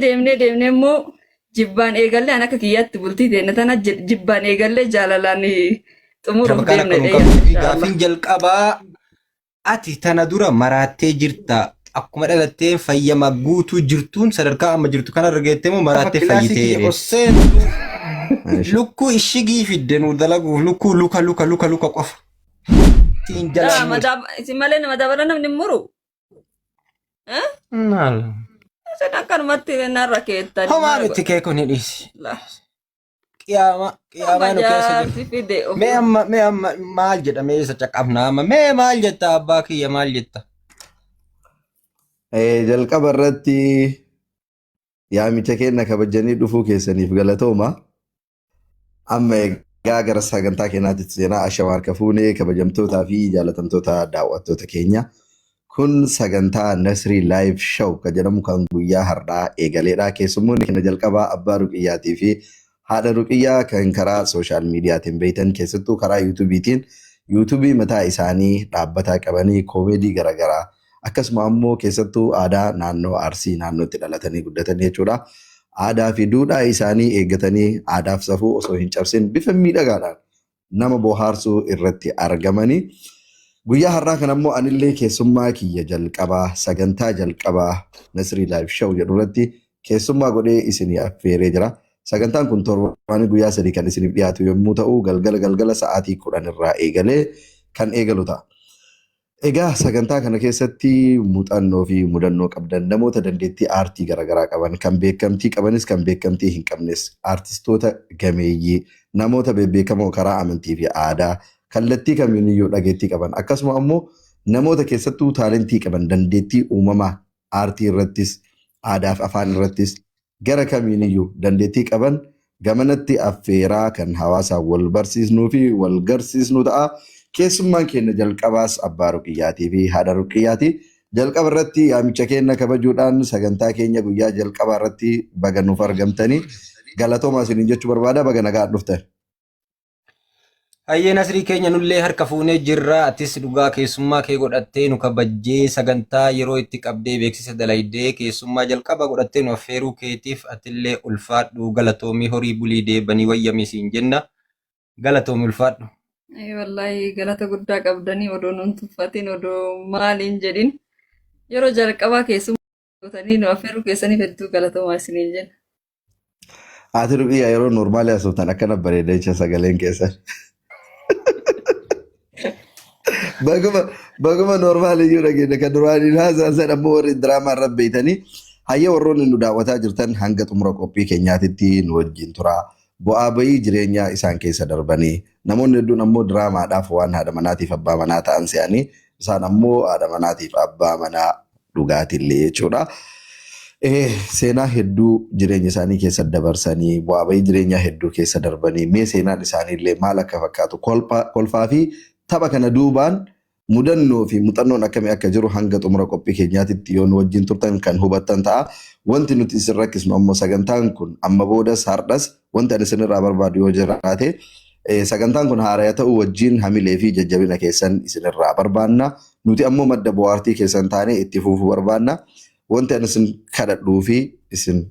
Deemnee deemnee immoo jibbaan eegallee an akka kiyyaatti bultii teenna tana jibbaan eegallee jaalalaan xumuruuf Shabakaan akka deemna nu jedhee qabduu fi inshaallah. gaaffiin jalqabaa ati tana dura maraattee jirta. Akkuma dhalatteen fayyama guutuu jirtuun sadarkaa amma jirtu kanarra geettee moo Gaafa maraattee kilaasii fayyitee kiyya jedheen. ol seentu Lukkuu ishigii fidde nu dalaguuf lukkuu luka luka luka luka qofa. Siin jalaa Daa muri. madaa isin malee nama dabala namni hin muru. Eh? Maal? Isin akkanumatti narra keettanii Homaa maal miti godha? kee kun hidhiisi. La. Qiyaama Amma qiyaamaa nu keessa jiru. jaarsi fide Mee ofii. amma mee amma maal jedha mee isa caqafna amma mee maal jetta abbaa kiyya maal jetta? Jalqaba irratti yaamicha keenya kabajanii dhufuu keessaniif galatooma. Amma egaa gara sagantaa keenyaatti seenaa ashama harka fuunee kabajamtootaa fi jaalatamtoota daawwattoota keenya. Kun sagantaa Nasrii Live Show kan jedhamu kan guyyaa har'aa eegaleedha. Keessummoonni keenya jalqabaa Abbaa Ruqiyyaatii fi Haadha Ruqiyyaa kan karaa sooshaal miidiyaatiin beektan keessattuu karaa yuutuubiitiin yuutuubii mataa isaanii dhaabbataa qabanii koomeedii garaagaraa akkasuma ammoo keessattuu aadaa naannoo Arsii naannootti dhalatanii guddatanii jechuudha. Aadaa fi duudhaa isaanii eeggatanii aadaaf safuu osoo hin cabsin bifa miidhagaadhaan nama bohaarsuu irratti argamanii. Guyyaa har'aa kana immoo anillee keessummaa kiyya jalqabaa sagantaa jalqabaa Nasrii Live Show jedhu irratti keessummaa godhee isinii affeeree jira. Sagantaan kun torbaanii guyyaa 3 kan isiniif dhiyaatu yommuu ta'u galgala galgala sa'aatii 10 irraa eegalee kan eegalu ta'a. Egaa sagantaa kana keessatti muuxannoo fi mudannoo qabdan namoota dandeettii aartii garaagaraa qaban kan beekamtii qabanis kan beekamtii hin qabnes aartistoota gameeyyii namoota bebbeekamoo karaa amantii fi aadaa kallattii kamiiniyyuu dhageettii qaban akkasuma ammoo namoota keessattuu taalentii qaban dandeettii uumamaa aartii irrattis aadaa fi afaan irrattis gara kamiiniyyuu dandeettii qaban gamanatti affeeraa kan hawaasaan wal barsiisnuu fi wal garsiisnu ta'a. Keessummaan keenya jalqabaas Abbaa Ruqiyyaatii fi Haadha Ruqiyyaati. Jalqaba irratti yaamicha keenya kabajuudhaan sagantaa keenya guyyaa jalqabaa irratti baga nuuf argamtanii galatoomaa isiniin jechuu barbaada. Baga nagaan dhuftan. Hayyee Nasrii keenya nullee harka fuunee jirra. Atis dhugaa keessummaa kee godhattee nu kabajjee sagantaa yeroo itti qabdee beeksisa dalaydee keessummaa jalqaba godhattee nu affeeruu keetiif atillee ulfaadhu galatoomii horii bulii deebanii wayyami siin jenna. Galatoomi ulfaadhu. Ee wallaahi galata guddaa qabdanii odoo nun tuffatin odoo maaliin jedhin yeroo jalqabaa keessummaa gootanii nu affeeruu keessaniif hedduu galatoomaa isiniin jenna. Haati Ruqiyyaa yeroo normaalii haasoftan akkana bareeda jecha sagaleen keessan. Baguma baguma normaalii iyyuu dhageenya kan duraanii haasa'an san ammoo warri diraamaa irra beektanii hayyee warroonni nu daawwataa jirtan hanga xumura qophii keenyaatitti nu wajjin turaa. Bu'aa bayii jireenyaa isaan keessa darbanii namoonni hedduun ammoo diraamaadhaaf waan haadha manaatiif abbaa manaa ta'an se'anii isaan ammoo haadha manaatiif abbaa manaa dhugaatillee jechuudha. Seenaa hedduu jireenya isaanii keessa dabarsanii bu'aa bahii jireenyaa hedduu keessa darbanii mee seenaan isaaniillee maal akka fakkaatu kolfaa fi tapha kana duubaan mudannoo fi muxannoon akkamii akka jiru hanga xumura qophii keenyaatitti yoo nu wajjin turtan kan hubattan ta'a. Wanti nuti isin rakkisnu ammoo sagantaan kun amma boodas hardhas wanti ani isinirraa barbaadu yoo jiraate sagantaan kun haaraya ta'uu wajjin hamilee fi jajjabina keessan isinirraa barbaanna. Nuti ammoo madda bohaartii keessan taanee itti fufuu barbaanna. Wanti ani isin kadhadhuu fi isin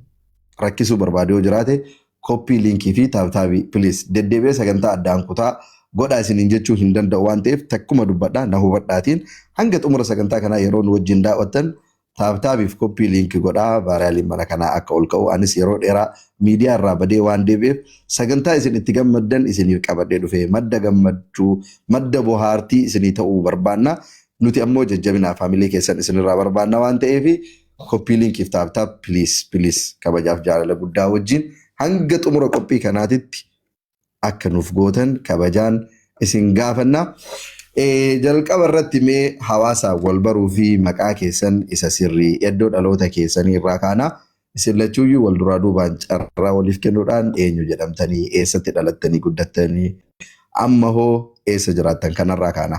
rakkisuu barbaadu yoo jiraate koppii liinkii fi taabtaabii please deddeebi'ee sagantaa addaan kutaa godhaa isiniin jechuu hin danda'u waan ta'eef takkuma dubbadhaa na hubadhaatiin hanga xumura sagantaa kanaa yeroo nu wajjin daawwattan Taaptaabiif koppii link godhaa vaaraaliin mana kanaa akka ol ka'u anis yeroo dheeraa miidiyaa irraa badee waan deebi'eef sagantaa isin itti gammaddan isiniif qabadhee dhufe madda gammachuu madda bohaartii isinii ta'uu barbaanna nuti ammoo jajjabinaaf hamilee keessan isinirraa barbaanna waan ta'eef koppii linkiif taaptaap please please kabajaaf jaalala guddaa wajjin hanga xumura qophii kanaatitti akka nuuf gootan kabajaan isin gaafanna. Jalqaba irratti mee hawaasaan wal baruu fi maqaa keessan isa sirrii iddoo dhaloota keessanii irraa kaana. Isin lachuuyyuu wal duraa duubaan carraa waliif kennuudhaan eenyu jedhamtanii eessatti dhalattanii guddattanii amma hoo eessa jiraattan kanarraa kaana.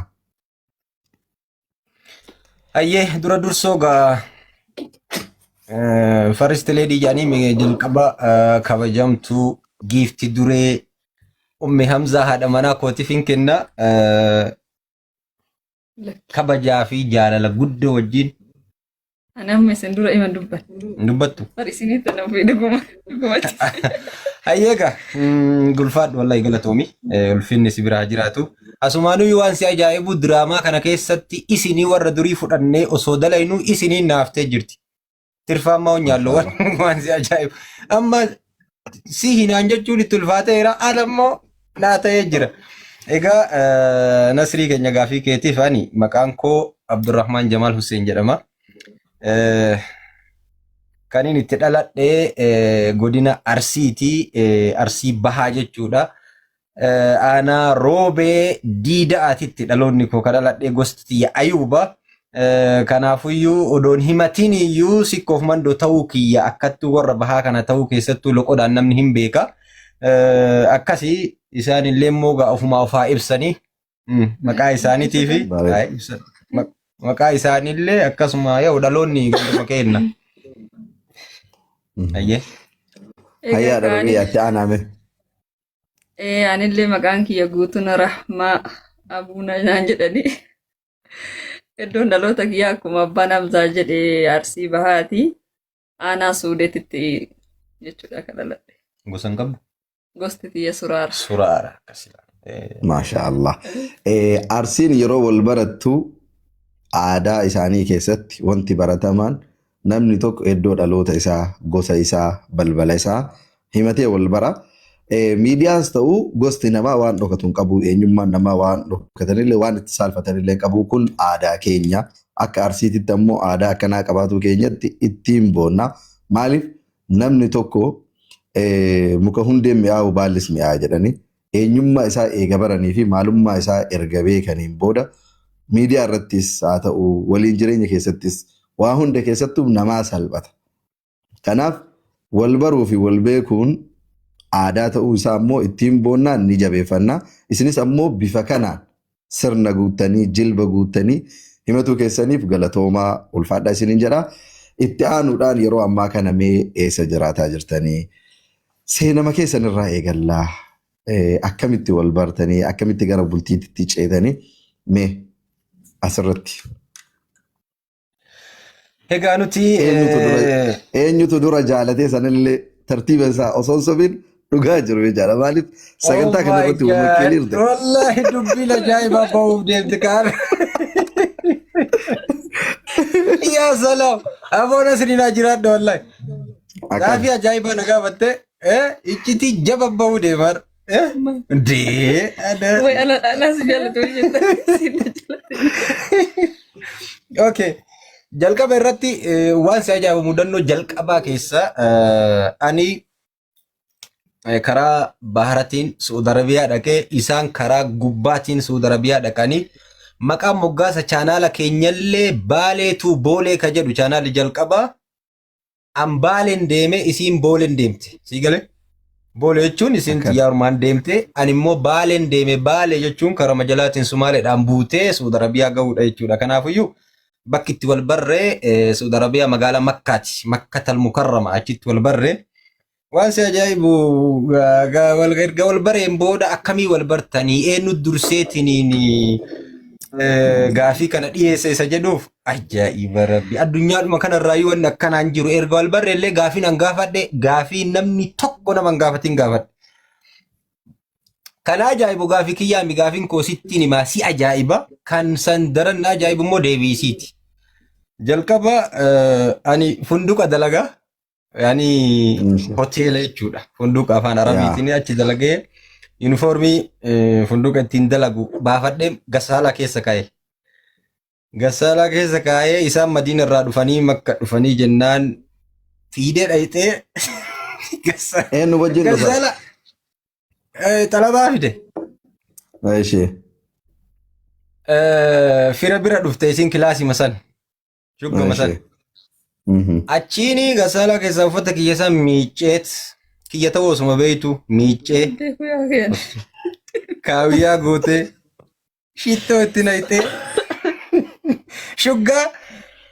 Hayyee dura dursoo gaa First Lady jedhanii mee jalqaba kabajamtuu giifti duree Ummi Hamzaa haadha manaa kootiif hin kenna. Kabajaa fi jaalala guddoo wajjin Ani amma isin dura iman dubbadha. Hin dubbattu. Bar isinitti na ofii dhuguma dhugumatti. Hayyeega gulfaadhu wallahi galatoomi. Ulfinni si biraa jiraatu. Asumaanuu waan si ajaa'ibu diraamaa kana keessatti isinii warra durii fudhannee osoo dalaynuu isiniin naaftee jirti. Tirfaa ammaa nyaalloo waan si ajaa'ibu. Amma si hinaan jechuun itti ulfaateera ala immoo naa ta'ee jira. Egaa Nasrii keenya gaafii keetiif ani maqaan koo Abdurrahmaan Jamaal Hussein jedhama. Kan inni itti dhaladhe godina Arsiiti, Arsii Bahaa jechuudha. Aanaa Roobee Diida'aatitti dhaloonni koo kan dhaladhe gosti tiyya Ayuuba. Kanaafuyyuu odoon himatiin iyyuu sikkoof mandoo ta'uu kiyya akkattuu warra bahaa kana ta'uu keessattuu loqodaan namni hin beeka. Akkasii isaan illee immoo gaa ofumaa ofaa ibsanii maqaa isaaniitii fi Bareeda. haa ibsan. Maqaa isaaniillee akkasuma yoo dhaloonni ganduma keenna. Ayyee. Egaa Hayyaa kaani dhabamee ati aanaame. Anillee maqaan kiyya guutuun Rahmaa Abuuna naan jedhani. Iddoon dhaloota kiyyaa akkuma abbaan Hamzaa jedhe Arsii Bahaati. Aanaa Suudeetitti jechuudha kan dhaladhe. Gosa hin qabdu? Gosti tiyya Suraara. Suraara akkasii. Maasha Allah. Arsiin yeroo wal barattu aadaa isaanii keessatti wanti baratamaan namni tokko iddoo dhaloota isaa, gosa isaa, balbala isaa himatee wal bara. Miidiyaas ta'u gosti namaa waan dhokatu hin qabu, eenyummaan namaa waan dhokatanillee waan itti saalfatanillee hin qabu. Kun aadaa keenya. Akka Arsiititti ammoo aadaa akkanaa qabaatuu keenyatti ittiin boonna. Maaliif namni tokko muka hundeen mi'aawu baallis mi'aawa jedhanii eenyummaa isaa eega baranii fi maalummaa isaa erga beekaniin booda miidiyaa irrattis haa ta'u waliin jireenya keessattis waa hunda keessattuu namaa salphata. Kanaaf wal baruu fi wal beekuun aadaa ta'uu isaa ammoo ittiin boonnaan ni jabeeffanna. Isinis ammoo bifa kanaan sirna guuttanii jilba guuttanii himatuu keessaniif galatoomaa ulfaadhaa isiniin jedha. Itti aanuudhaan yeroo ammaa kana mee eessa jiraataa jirtanii? Seenama keessan irraa eegallaa. Akkamitti wal bartanii akkamitti gara bultiitti ceetanii mee asirratti. Egaa nuti Eenyutu dura eenyutu dura jaalatee sanillee tartiiba isaa osoo hin sobin dhugaa jiru jechaadha. Maaliif Oh sagantaa kana my irratti wal God. makkeeliirte. Wallahi dubbiin ajaa'ibaa bahuuf deemte kaan. Yaa salaam. Aboon asiriin haa jiraadha wallahi. Akkam. Gaafii ajaa'ibaa na gaafatte. Iccitii jaba bahuu deemaa. Dee. Way ala ala si jaalatu jetta. Si na jaalatu. Okay. Jalqaba irratti waan si ajaa'ibu mudannoo jalqabaa keessa ani karaa baharatiin Su'uud Arabiyaa dhaqee isaan karaa gubbaatiin Su'uud Arabiyaa dhaqanii maqaan moggaasa chaanaala keenyallee Baaleetuu Boolee ka jedhu chaanaalli jalqabaa An Baaleen deeme isiin Booleen deemte. Sii galee? Boolee jechuun isiin Akkana. xiyyaarumaan deemte ani immoo Baaleen deeme Baalee jechuun karama jalaatiin Sumaaleedhaan buutee Suud Arabiyaa gahuudha jechuudha. Kanaafuyyuu bakki itti wal barree Suud Arabiyaa magaalaa Makkaati. Makkatal Mukarrama achitti wal barree. Waan si ajaa'ibu erga wal bareen booda akkamii wal bartanii eenyu durseetiniin gaafii kana dhiyeesse isa jedhuuf ajaa'iba rabbi addunyaadhuma kanarraayyuu wanni akkanaan jiru erga wal barre illee gaafiin an gaafadhe gaafii namni tokko nama hin gaafatin gaafadhe. Kan ajaa'ibu gaafii kiyyaami gaafiin koo sittiin himaa si ajaa'iba kan san daran na ajaa'ibu immoo deebii isiiti. Jalqaba ani funduqa dalagaa. Yani hoteela jechuudha. Funduqa afaan Arabiitiin achi dalagee yuunifoormii funduqa ittiin dalagu baafadhee gassaalaa keessa kaa'e. Gassaalaa keessa kaa'ee isaan Madiina irraa dhufanii Makka dhufanii jennaan fiidee dhayxee Eenyu wajjin dhufan? gassaalaa xalabaa fide. Ishee. Fira bira dhufte isin kilaasii masan. Shuggama san. Ishee. Mhm. Achiini gassaalaa keessaa uffata kiyya san miicceet kiyya ta'uu osuma beektu miiccee Beeku yaa kenna. kaawiyyaa gootee shittoo itti naqxee shuggaa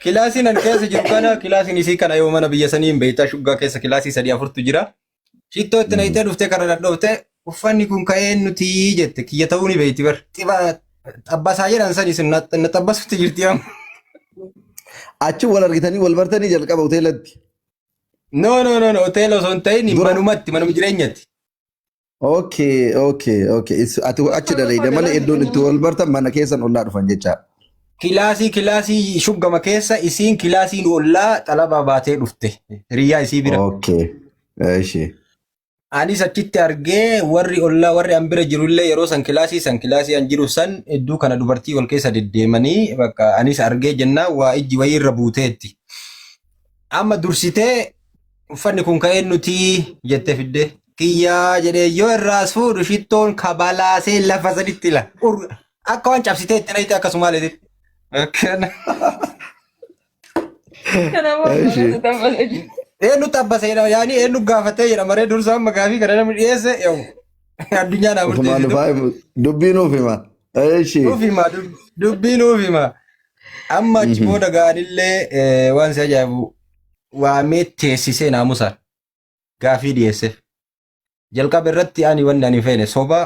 kilaasiin an keessa jiru kana kilaasiin isii kana yoo mana biyya sanii hin beektaa shuggaa keessa kilaasii sadii afurtu jira. Shittoo itti naqxee dhuftee karra dhadhooftee uffanni kun ka'ee nuti jette kiyya ta'uu ni beekti bar. Xiba xabbasaa jedhan san isin na xabbasutti jirti amma. Achi wal argitanii wal bartanii jalqaba hoteelatti. No, no, no, no, hoteela osoo hin ta'in Dura. manumatti, manuma jireenyatti. Okay. Ati achi dalayda malee iddoon itti wal bartan mana keessan ollaa dhufan jechaadha. Kilaasii shuggama keessa isiin kilaasiin ollaa xalabaa baatee dhufte hiriyyaa isii bira. Okay. Eshi. Anis achitti argee warri ollaa warri an bira jirullee yeroo san kilaasii san kilaasii an jiru san iddoo kana dubartii wal keessa deddeemanii bakka anis argee jennaan waa ijji wayii irra buuteetti. Amma dursitee uffanni kun ka'een nuti jette fidde. Kiyyaa jedhee yoo irraas fuudhu shittoon kabalaasee lafa sanitti ila. Akka waan cabsitee itti naqxe akkasumaa leetetti. Akkana. Kanaafuu Eshi. akkana tabbasa jiru. Eenyu xabbaseedha yaani eenyu gaafatee jedha maree dursa amma gaafii kana namni dhiyeesse yoo addunyaa naa Ofumaan murteessitu. dhufaa dubbii nuuf hima. Eshi. Nuuf hima dubbii nuuf hima. Amma achi booda ga'anillee waan si ajaa'ibu waamee teessisee naamusaan gaafii dhiyeesseef. Jalqaba irratti ani wanni ani feene soba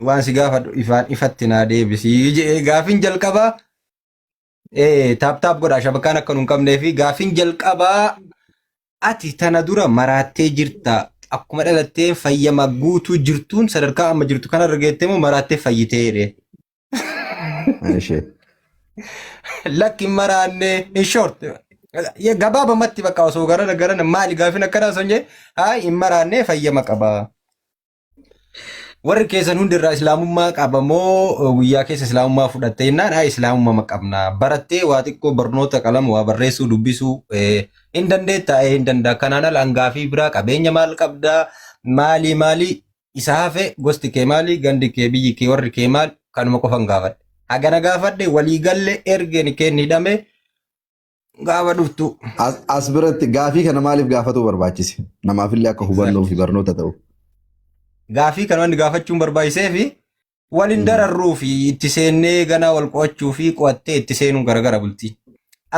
waan si gaafadhu ifaan ifatti naa deebisii jedhee gaafiin jalqabaa tap tap godhaa shabakaan akka nu hin qabnee fi gaafiin jalqabaa ati tana dura maraattee jirta akkuma dhalattee fayyama guutuu jirtuun sadarkaa amma jirtu kanarra geettee moo maraattee fayyitee jedhee. Eshi. Lakki hin maraanne in short gabaabamatti bakka osoo garana garana maali gaafin akkanaa osoo hin jee haa hin maraanne fayyama qaba. Warri keessan hundi irraa islaamummaa qaba moo guyyaa keessa islaamummaa fudhatte jennaan haa islaamummaa qabna. Barattee waa xiqqoo barnoota qalama waa barreessuu dubbisuu hin dandeettaa hin danda'a. Kanaan ala hangaafii biraa qabeenya maal qabdaa maali maali isa hafe gosti kee maali gandi kee biyyi kee warri kee maal kanuma qofan gaafadhe. Hagana gaafadhe walii galle ergeen keen hidhame gaafa dhuftu. As biratti gaafii kana maaliif gaafatuu barbaachise? Namaafillee akka hubannoo fi barnoota ta'u. Gaafii kana wanni gaafachuun barbaachisee fi waliin dararruu fi itti seennee ganaa wal qo'achuu fi qo'attee itti seenuun garagara bultii.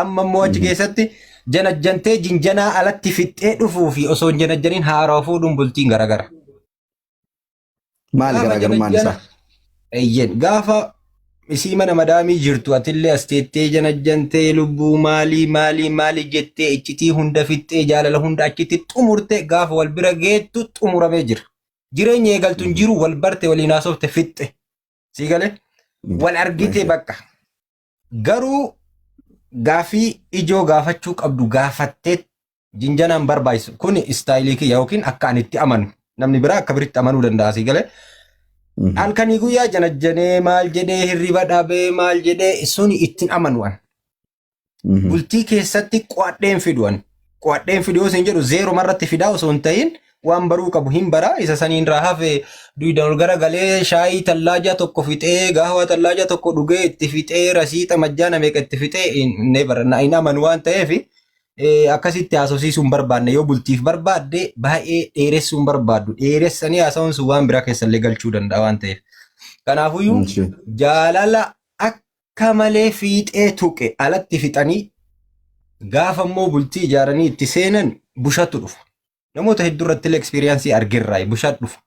Amma immoo achi keessatti janajjantee jinjanaa alatti fixxee dhufuu fi osoo hin janajjaniin haaraa fuudhuun bultiin garagara. Maali Gaafa garaagarummaan janajjana isaa? Eeyyen gaafa isii mana madaamii jirtu atillee as teettee janajjantee lubbuu maalii maalii maalii jettee iccitii hunda fixxee jaalala hunda achitti xumurte gaafa wal bira geettu xumuramee jira. Jireenya eegaltu hin jiru wal barte waliin haasofte fixxe. Sii galee wal argite bakka. Garuu gaafii ijoo gaafachuu qabdu gaafattee jinjanaan barbaachisu. Kun istaayilii kiyya yookiin akka ani itti amanu. Namni biraa akka biritti amanuu danda'a sii galee. Halkanii guyyaa janajjanee maal jedhee hirriba dhabee maal jedhee suni ittiin amanu an. Bultii keessatti qo'adheen fidu an. Qo'adheen fidu yoo isin jedhu zeeroo marratti fidaa osoo hin ta'in waan baruu qabu hin baraa isa saniin irraa hafe duwidan ol garagalee shaayii tallaajaa tokko fixee gaahawaa tallaajaa tokko dhugee itti fixee rasiixa majjaana meeqa itti fixee hin amanu waan ta'eef akkasitti haasofsiisuu hin barbaanne yoo bultiif barbaadde baay'ee dheeressuu hin barbaaddu dheeressanii haasa'uun sun waan biraa keessallee galchuu danda'a waan ta'eef. Kanaafuyyuu jaalala akka malee fiixee tuqe alatti fixanii gaafa immoo bultii ijaaranii itti seenan bushatu dhufa. Namoota hedduu irratti illee experience argirraa bushat dhufa.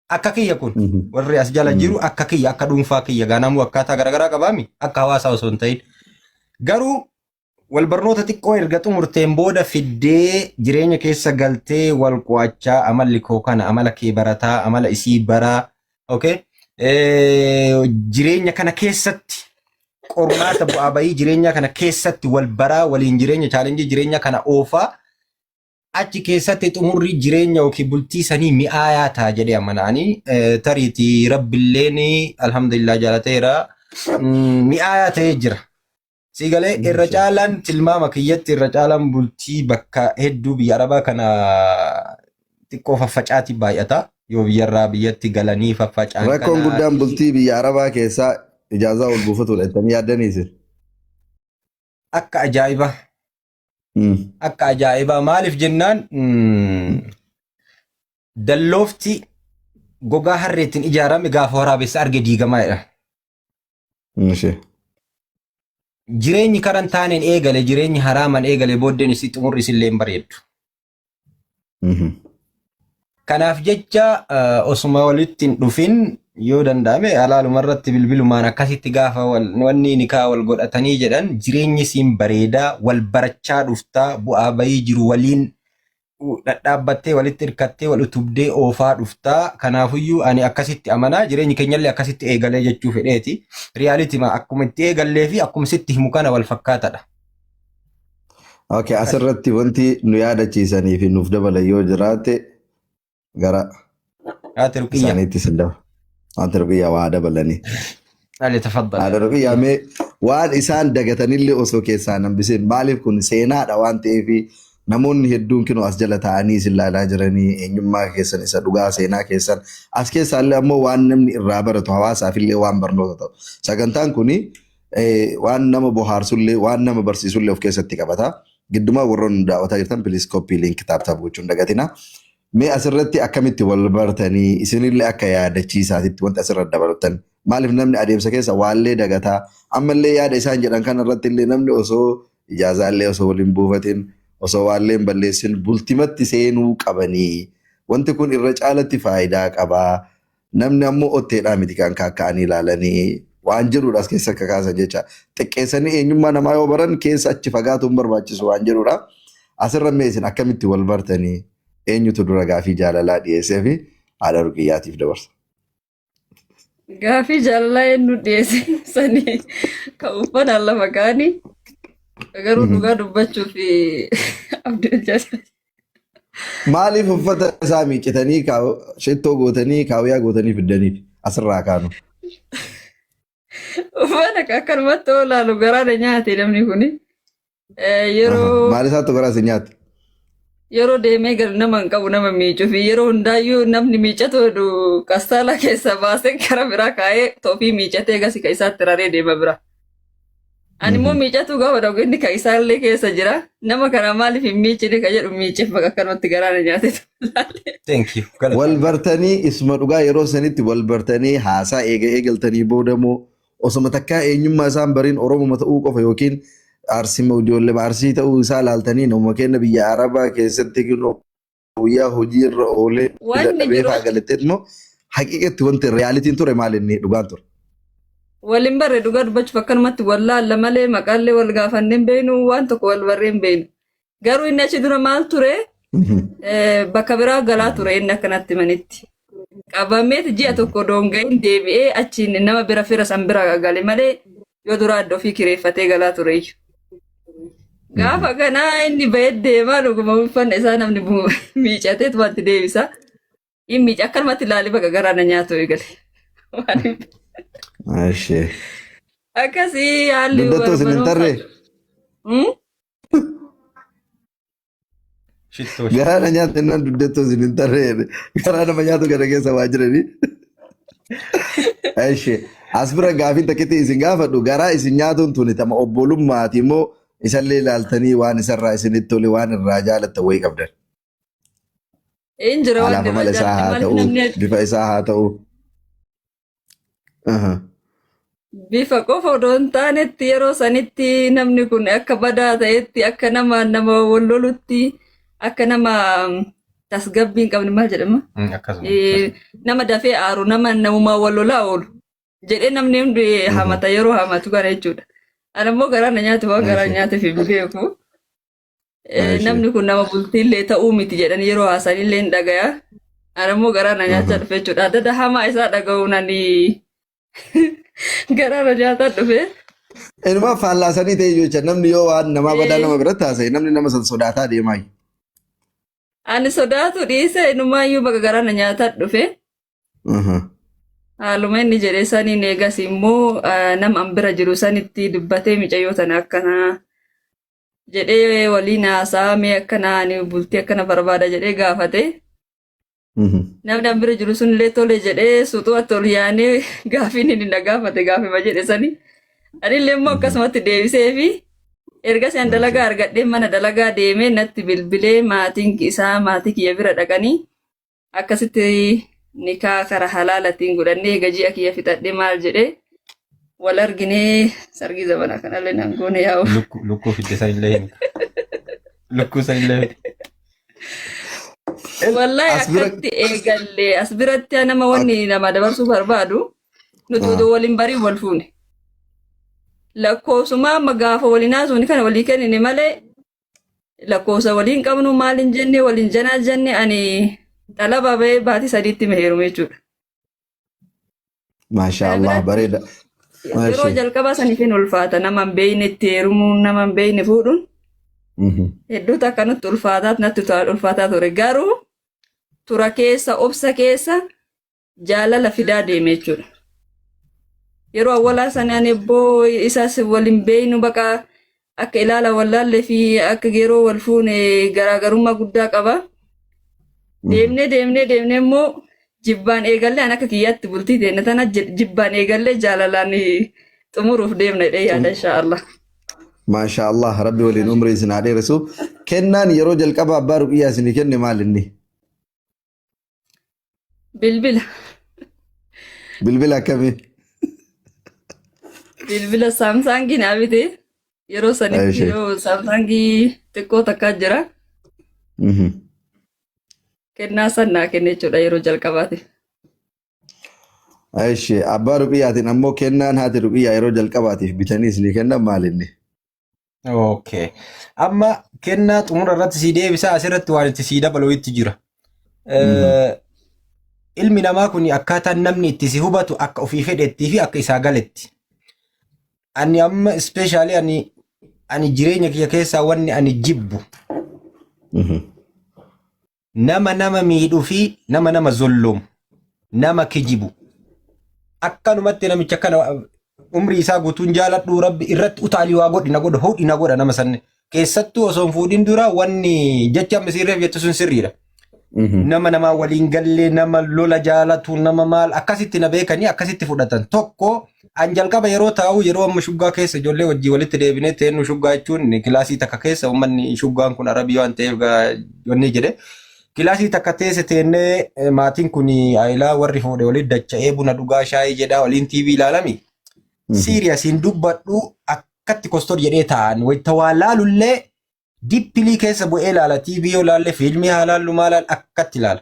Akka kiyya kun warri as jala jiru akka kiyya akka dhuunfaa kiyya gaanamuu akkaataa garaagaraa qabaami akka hawaasaa osoo hin ta'in. Garuu wal barnoota xiqqoo erga xumurteen booda fiddee jireenya keessa galtee wal qo'achaa amalli koo kana amala kee barataa amala isii baraa okay jireenya kana keessatti qormaata bu'aa bayii jireenya kana keessatti wal baraa waliin jireenya challenge jireenya kana oofaa achi keessatti xumurri jireenya yookiin bultii sanii mi'aayaa ta'a jedhee amanaanii tariitii rabbilleen alhamdulillah jaalateera mi'aayaa ta'ee jira. Sii galee irra caalaan tilmaama kiyyatti irra caalaan bultii bakka hedduu biyya Arabaa kana xiqqoo faffacaati baay'ata. Yoo biyyarraa biyyatti galanii faffacaan Rakkoon kana guddaan bultii biyya Arabaa keessaa ijaazaa ol buufatudha jettanii yaaddanii isin. Akka ajaa'ibaa. Akka ajaa'ibaa maaliif jennaan dalloofti gogaa harreettiin ijaarame gaafa waraabessa arge diigamaa jedha. Ishee. Jireenyi karan taaneen eegale jireenyi haraaman eegale booddeen isii xumurri isillee hin bareeddu. Kanaaf jecha osuma walitti hin dhufin Yoo danda'ame halaaluma irratti bilbilumaan akkasitti gaafa wanni nikaa wal godhatanii jedhan, jireenyi siin bareedaa, wal barachaa dhuftaa, bu'aa bayii jiru waliin dhadhaabbattee, walitti hirkattee, wal utubdee oofaa dhuftaa. Kanaafuyyuu ani akkasitti amanaa, jireenyi keenyallee akkasitti eegalee jechuu fedheeti. Reality ma akkuma itti eegallee fi akkuma sitti himu kana wal fakkaatadha. Okay, asirratti wanti nu yaadachiisanii fi nuuf dabalan yoo jiraate gara Haati Ruqiyya. isaaniitti isin daba. Haati Ruqiyyaa waa dabalanii. Ali tafaddal. Haadha Ruqiyyaa, mee waan isaan dagatanillee osoo keessaa hambisin, maaliif kun seenaadha waan ta'eef, namoonni hedduun kinoo as jala taa'anii isin ilaalaa jiranii, eenyummaa keessan isa dhugaa, seenaa keessan as keessaallee ammoo waan namni irraa baratu, hawaasaaf illee waan barnoota ta'u. Sagantaan kuni waan nama bohaarsullee waan nama barsiisullee of keessatti qabata. Giddumaa warroonni nu daawwataa jirtan, please copy link, tap tap gochuun dagatina. Mee asirratti akkamitti wal bartanii, isinillee akka yaadachiisaatitti wanti asirra dabalatan, maaliif namni adeemsa keessa waallee dagataa, ammallee yaada isaan jedhan kana irratti illee namni osoo ijaazaallee osoo waliin buufatin, osoo waallee hin balleessin bultimatti seenuu qabanii, wanti kun irra caalatti faayidaa qabaa, namni ammoo otteedhaa miti kan kaakka'anii ilaalanii waan jedhudha as keessa akka kaasan jecha, xiqqeessanii eenyummaa namaa yoo baran keessa achi fagaatuun barbaachisu waan jedhudha. Asirra mee isin akkamitti wal bartanii, eenyutu dura gaafii jaalalaa dhiyeessee fi haadha Ruqiyyaatiif dabarsa? Gaafii jaalalaa eenyu dhiyeesse sanii kan uffataan lafa kaanii, garuu dhugaa dubbachuuf Abdul Jasa. Maaliif uffata isaa miiccitanii, shittoo gootanii, kaawwiyaa gootanii fiddaniif asirraa kaanu? Uffata akkanumatti oolaalu garaa na nyaate namni kuni. Yeroo Maal isaatu garaa si nyaate? Yeroo deemee galu nama hin qabu nama miicuu fi yeroo hundaayyuu namni miicatu heddu kastaala keessa baasee gara biraa kaa'ee, toofii miicatee gasi ka isaatti raree deema bira. Ani immoo miicatu gaafa dhagu inni ka isaallee keessa jira. Nama kana maaliif hin miicine ka jedhu, miiceef bakka akkanumatti garaa na nyaate. Thank you. Wal bartanii isuma dhugaa yeroo sanitti wal bartanii haasaa eega eegaltanii boodamoo, osoma takkaa eenyummaa isaan bariin, Oromoma ta'uu qofa yookiin Arsii, ijoollee Arsii ta'uu isaa laaltanii, nama keenya biyya Arabaa keessatti guyyaa hojii irra oolee Wanni dadhabee jiru fa'aa galattee immoo, haqiiqatti wanti realityn ture maal inni dhugaan ture? Waliin barre, dhugaa dubbachuuf akkanumatti wallaalla malee maqaallee wal gaafannee hin beeknu, waan tokko wal barree hin beeknu. Garuu inni achi dura maal ture, bakka biraa galaa ture inni akkanatti manitti. Qabameet ji'a tokko doonga'iin deebi'ee achiin nama bira fira san bira gale malee yoo dura adda ofii kireeffatee galaa ture iyyuu. Gaafa kanaa inni bahee deemaa, dhuguma uffanna isaa namni miicateet wanti deebisa. Inni miica akkanumatti ilaalee bakka garaa na nyaatu eegale. Waan hin Ashee. Akkasii haalli Dugdattuu isin hin tarree? Shittoo. Garaa na nyaate naan dugdattuu isin hin tarree. Garaa nama nyaatu kana keessa waa jiranii. Ashee. As bira gaafiin takkitti isin gaafadhu, garaa isin nyaatuun tuni tama obbolummaati immoo isallee ilaaltanii waan isarraa isinitti tole, waan irraa jaalattan wayii qabdan? Hin jira waan Haalaaf irraa amala isaa jaalladhe, haa maaliif ta'u, namni bifa isaa haa ta'u. Bifa qofa odoo hin taanetti, yeroo sanitti namni kun akka badaa ta'etti, akka nama nama wal lolutti, akka nama tasgabbii hin qabne, maal jedhama? Akkasuma. Nama dafee aaru, nama namumaa wal lolaa oolu jedhee namni hundi hamata yeroo hamatu kana jechuudha. Ani immoo garaa na nyaate, waan garaa nyaateef hin beeku. Namni kun nama bultiillee ta'uu miti jedhanii yeroo haasanillee hin dhagaya. Ani immoo garaa na nyaachaa dhufe jechuudha. Adda hamaa isaa dhaga'uun ani garaa na nyaataa dhufe. Inumaa faallaasanii ta'e jecha, namni yoo waan namaa badaa nama biratti haasa'e, namni nama san sodaataa deemaa. Ani sodaatu dhiise, inumaayyuu bakka garaa na nyaataa dhufe. Haaluma inni jedhe saniin eegas immoo nama an bira jiru sanitti dubbatee, micayyoo tana akkanaa jedhee waliin haasaa, mee akkana ani bultii akkana barbaada jedhee gaafate. Namni an bira jiru sun illee tole jedhee suuxuwatti ol yaanee gaafiin inni na gaafate gaafima jedhe sani. Anillee immoo akkasumatti deebisee fi ergasii an dalagaa argadhee mana dalagaa deemee natti bilbilee, maatiin isaa maatii kiyya bira dhaqanii akkasitti nikaa kara halaalatiin godhannee, eega ji'a kiyya fixadhee maal jedhee wal arginee, sargii zabanaa kanallee nan goone yaa'u. Lukkuu fidde sanillee hin. Lukkuu sanillee fidde. Wallahi As bira akkatti eegalle as biratti nama wanni nama dabarsuu barbaadu nuti odoo waliin barii wal fuune. Lakkoofsuma amma gaafa waliin haasofne kana walii kennine malee lakkoofsa waliin qabnu maal hin jenne waliin janaa jenne ani xalaba bahee baatii sadiitti heerume jechuudha. Maashaa Kana Allah biratti bareeda. yeroo Maashee. jalqabaa saniif hin ulfaata nama hin beekne itti heerumuun nama hin beekne fuudhuun hedduutu akka nutti ulfaataa natti ulfaataa ture garuu tura keessa obsa keessa jaalala fidaa deeme jechuudha. Yeroo awwalaa sana ani ebboo isas waliin beeynu baqa akka ilaala wallaallee fi akka yeroo wal fuune garaagarummaa guddaa qaba. Deemnee deemnee deemnee immoo jibbaan eegallee an akka kiyyaatti bultii teenne tana jibbaan eegallee jaalalaan xumuruuf deemna jedhee yaada inshaallah. Maashaa Allah rabbi waliin umrii isin haa dheeressu. Kennaan yeroo jalqaba abbaa ruqiyyaa isinii kenne maal inni? Bilbila. Bilbila akkamii? Bilbila Saamsaangii naa bite. Yeroo sanitti Ishee. yeroo Saamsaangii xiqqoo takkaa jira. Kennaa san naa kenne jechuudha yeroo jalqabaati. Ishee abbaa ruqiyyaatiin ammoo kennaan haati ruqiyyaa yeroo jalqabaatiif bitanii isinii kennan maal inni? Okay. Amma kennaa xumura irratti sii deebisaa asirratti waan itti sii dabalu itti jira. Ilmi namaa kun akkaataan namni itti si hubatu akka ofii fedhettii fi akka isaa galetti. Ani amma ispeeshaalii ani jireenya kiyya keessaa wanni ani jibbu nama nama miidhuu fi nama nama zolloomu, nama kijibu. Akkanumatti namicha kana umrii isaa guutuun jaaladhu rabbi irratti utaalii waa godhi na godha hodhi na godha nama sanne. Keessattuu osoo hin fuudhin dura wanni jecha amma isiin reef jettu sun sirriidha. Nama namaa waliin gallee nama lola jaalatu nama maal akkasitti na beekanii akkasitti fudhatan. Tokko an jalqaba yeroo taa'u yeroo amma shuggaa keessa ijoollee wajjii walitti deebinee teennu shuggaa jechuun kilaasii takka keessa uummanni shuggaan kun arabii waan ta'eef wanni jedhe. Kilaasii takka teesse teennee maatiin kun ayilaa warri fuudhe walitti dacha'ee buna dhugaa shaayii jedhaa waliin TV ilaalami. Siiriyas hin dubbadhu akkatti kostor jedhee taa'an wayita waa laalullee dippilii keessa bu'ee ilaala TV yoo laalle fiilmii haa laallu maal laal akkatti ilaala.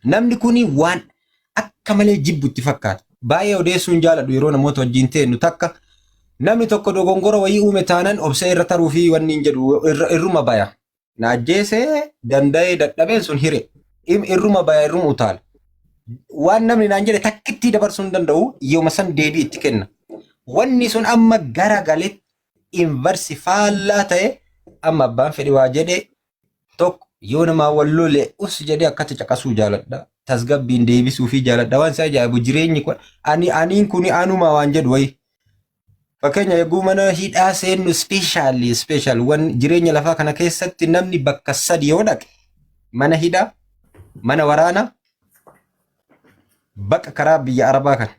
Namni kun waan akka malee jibbu itti fakkaata. Baay'ee odeessuu hin jaaladhu yeroo namoota wajjin teennu takka namni tokko dogongora wayii uume taanan obsee irra taruu fi wanni hin jedhu irruma baya. Na ajjeesee danda'ee dadhabeen sun hire. Irruma baya irruma utaala. Waan namni naan jedhe takkittii dabarsuu hin danda'u yooma san deebii itti kenna. Wanni sun amma gara galee invarsi faallaa ta'e amma abbaan fedhe waa jedhe tokko yoo namaa wal lole us jedhee akkatti caqasuu jaaladha. Tasgabbiin deebisuu fi jaaladha. Waan isa ajaa'ibu jireenyi kun ani aniin kun anuma waan jedhu wayi. Fakkeenya eeguu mana hidhaa seennu ispeeshaali ispeeshaal wan jireenya lafaa kana keessatti namni bakka sadi yoo dhaqe mana hidhaa, mana waraanaa, bakka karaa biyya Arabaa kana.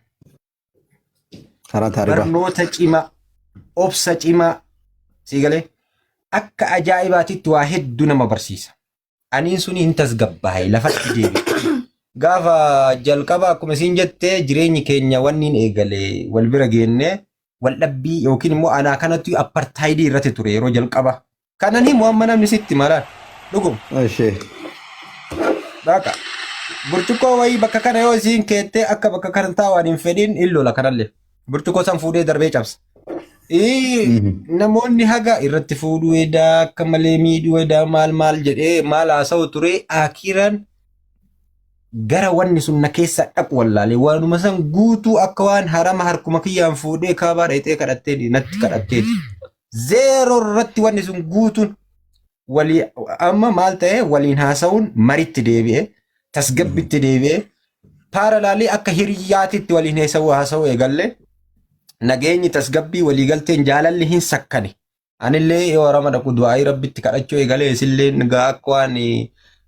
Karaa taaribaa. Barnoota cimaa, obsa cimaa, sii galee akka ajaa'ibaatitti waa hedduu nama barsiisa. Aniin suni hin tasgabbaa'e lafatti deebi'e. Gaafa jalqaba akkuma isiin jette jireenyi keenya wanni hin eegale wal bira geenne wal dhabbii yookiin immoo anaa kanatti appartaayidii irratti ture yeroo jalqaba. Kanan himu amma namni sitti malaan dhuguma. Ishee. Baqa. Burcuqqoo wayii bakka kana yoo isiin keettee akka bakka kana taa'an hin fedhin hin lola kanallee. Burcuqqoo san fuudhee darbee cabsa. Namoonni haga irratti fuudhuu edaa akka malee miidhuu edaa maal maal jedhee maal haasa'u ture akiran gara wanni sun na keessa dhaqu wallaalee waanuma san guutuu akka waan harama harkuma kiyyaan fuudhee kaabaa dhayxee kadhattee natti kadhatteeti. Zeeroo irratti wanni sun guutuun walii amma maal ta'e waliin haasa'uun maritti deebi'e tasgabbitti deebi'e paaralaalii akka hiriyyaatitti waliin haasa'uu haasa'uu eegalle nageenyi tasgabbii waliigalteen jaalalli hin sakkane. Anillee yoo harama dhaqu du'aayii rabbitti kadhachuu eegalee isillee gaa akka waan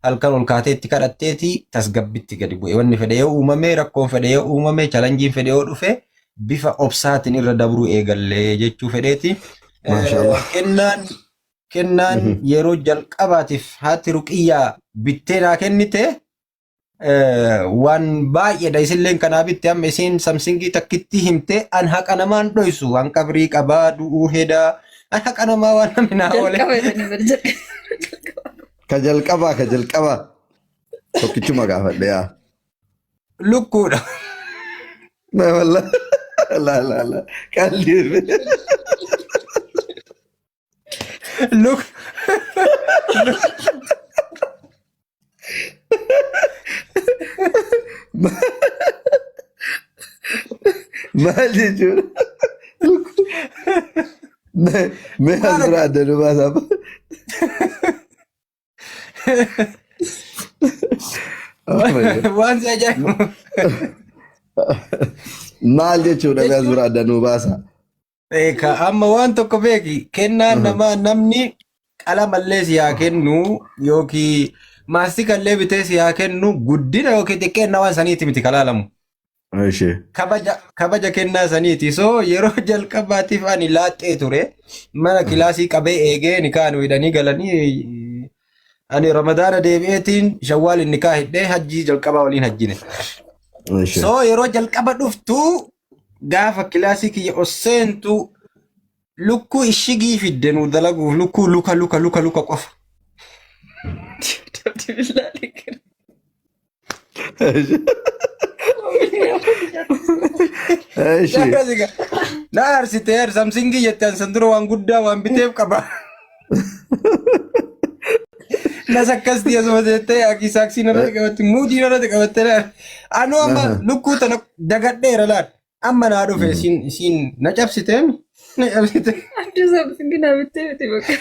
halkan ol kaatee itti kadhatteeti tasgabbitti gadi bu'e. Wanni fedhe yoo uumame rakkoon fedhe yoo uumame chalanjiin fedhe yoo dhufe bifa obsaatiin irra dabruu eegalle jechuu fedheeti. Maashaallah. Kennaan yeroo jalqabaatiif haati ruqiyyaa bittee naa kennite waan baay'eedha isilleen kanaa bitte amma isiin samsingii takkitti himte an haqa namaan dhoysu an qabrii qabaa du'uu hedaa an haqa namaa waan namni naa oole. Jalqaba jedhanii bari jalqaba. Ka jalqabaa ka jalqabaa. Tokkichuma gaafadhe yaa. Lukkuudha. Na walla. La la la. Qalbii. Luk Maal jechuudha? Mee as bira adda nu baasaa. Oh my God. Waan si ajaa'ibu. Maal jechuudha mee as bira adda nu baasaa? Eeka amma waan tokko beeki kennaan namaa namni qalamallee si haa kennu yookiin maastikallee bitee si haa kennu guddina yookiin xiqqeenna waan saniiti miti kalaalamu. Ishee. Kabaja kennaa saniiti. So yeroo jalqabaatiif ani laaxxee ture mana kilaasii qabee eegee nikaa nu hidhanii galanii ani ramadaana deebi'eetiin shawwaal nikaa hidhee hajjii jalqabaa waliin hajjine. Ishee. So yeroo jalqaba dhuftu gaafa kilaasii kiyya ol seentu lukkuu ishigii fidde nu dalaguuf lukkuu luka luka luka luka qofa. Dabdi billaa dhiqira. Ishee. Na aarsite samsingii jette an san dura waan guddaa waan biteef qaba. Nas akkas ta'e asuma jettee akii saaksii narratti qabatte muudii narratti qabatte laal. Anuu amma lukkuu tana dagadheera laal. Amma naa dhufe isiin isiin na cabsitee na cabsite. Adda samsingi naa bittee miti bakka.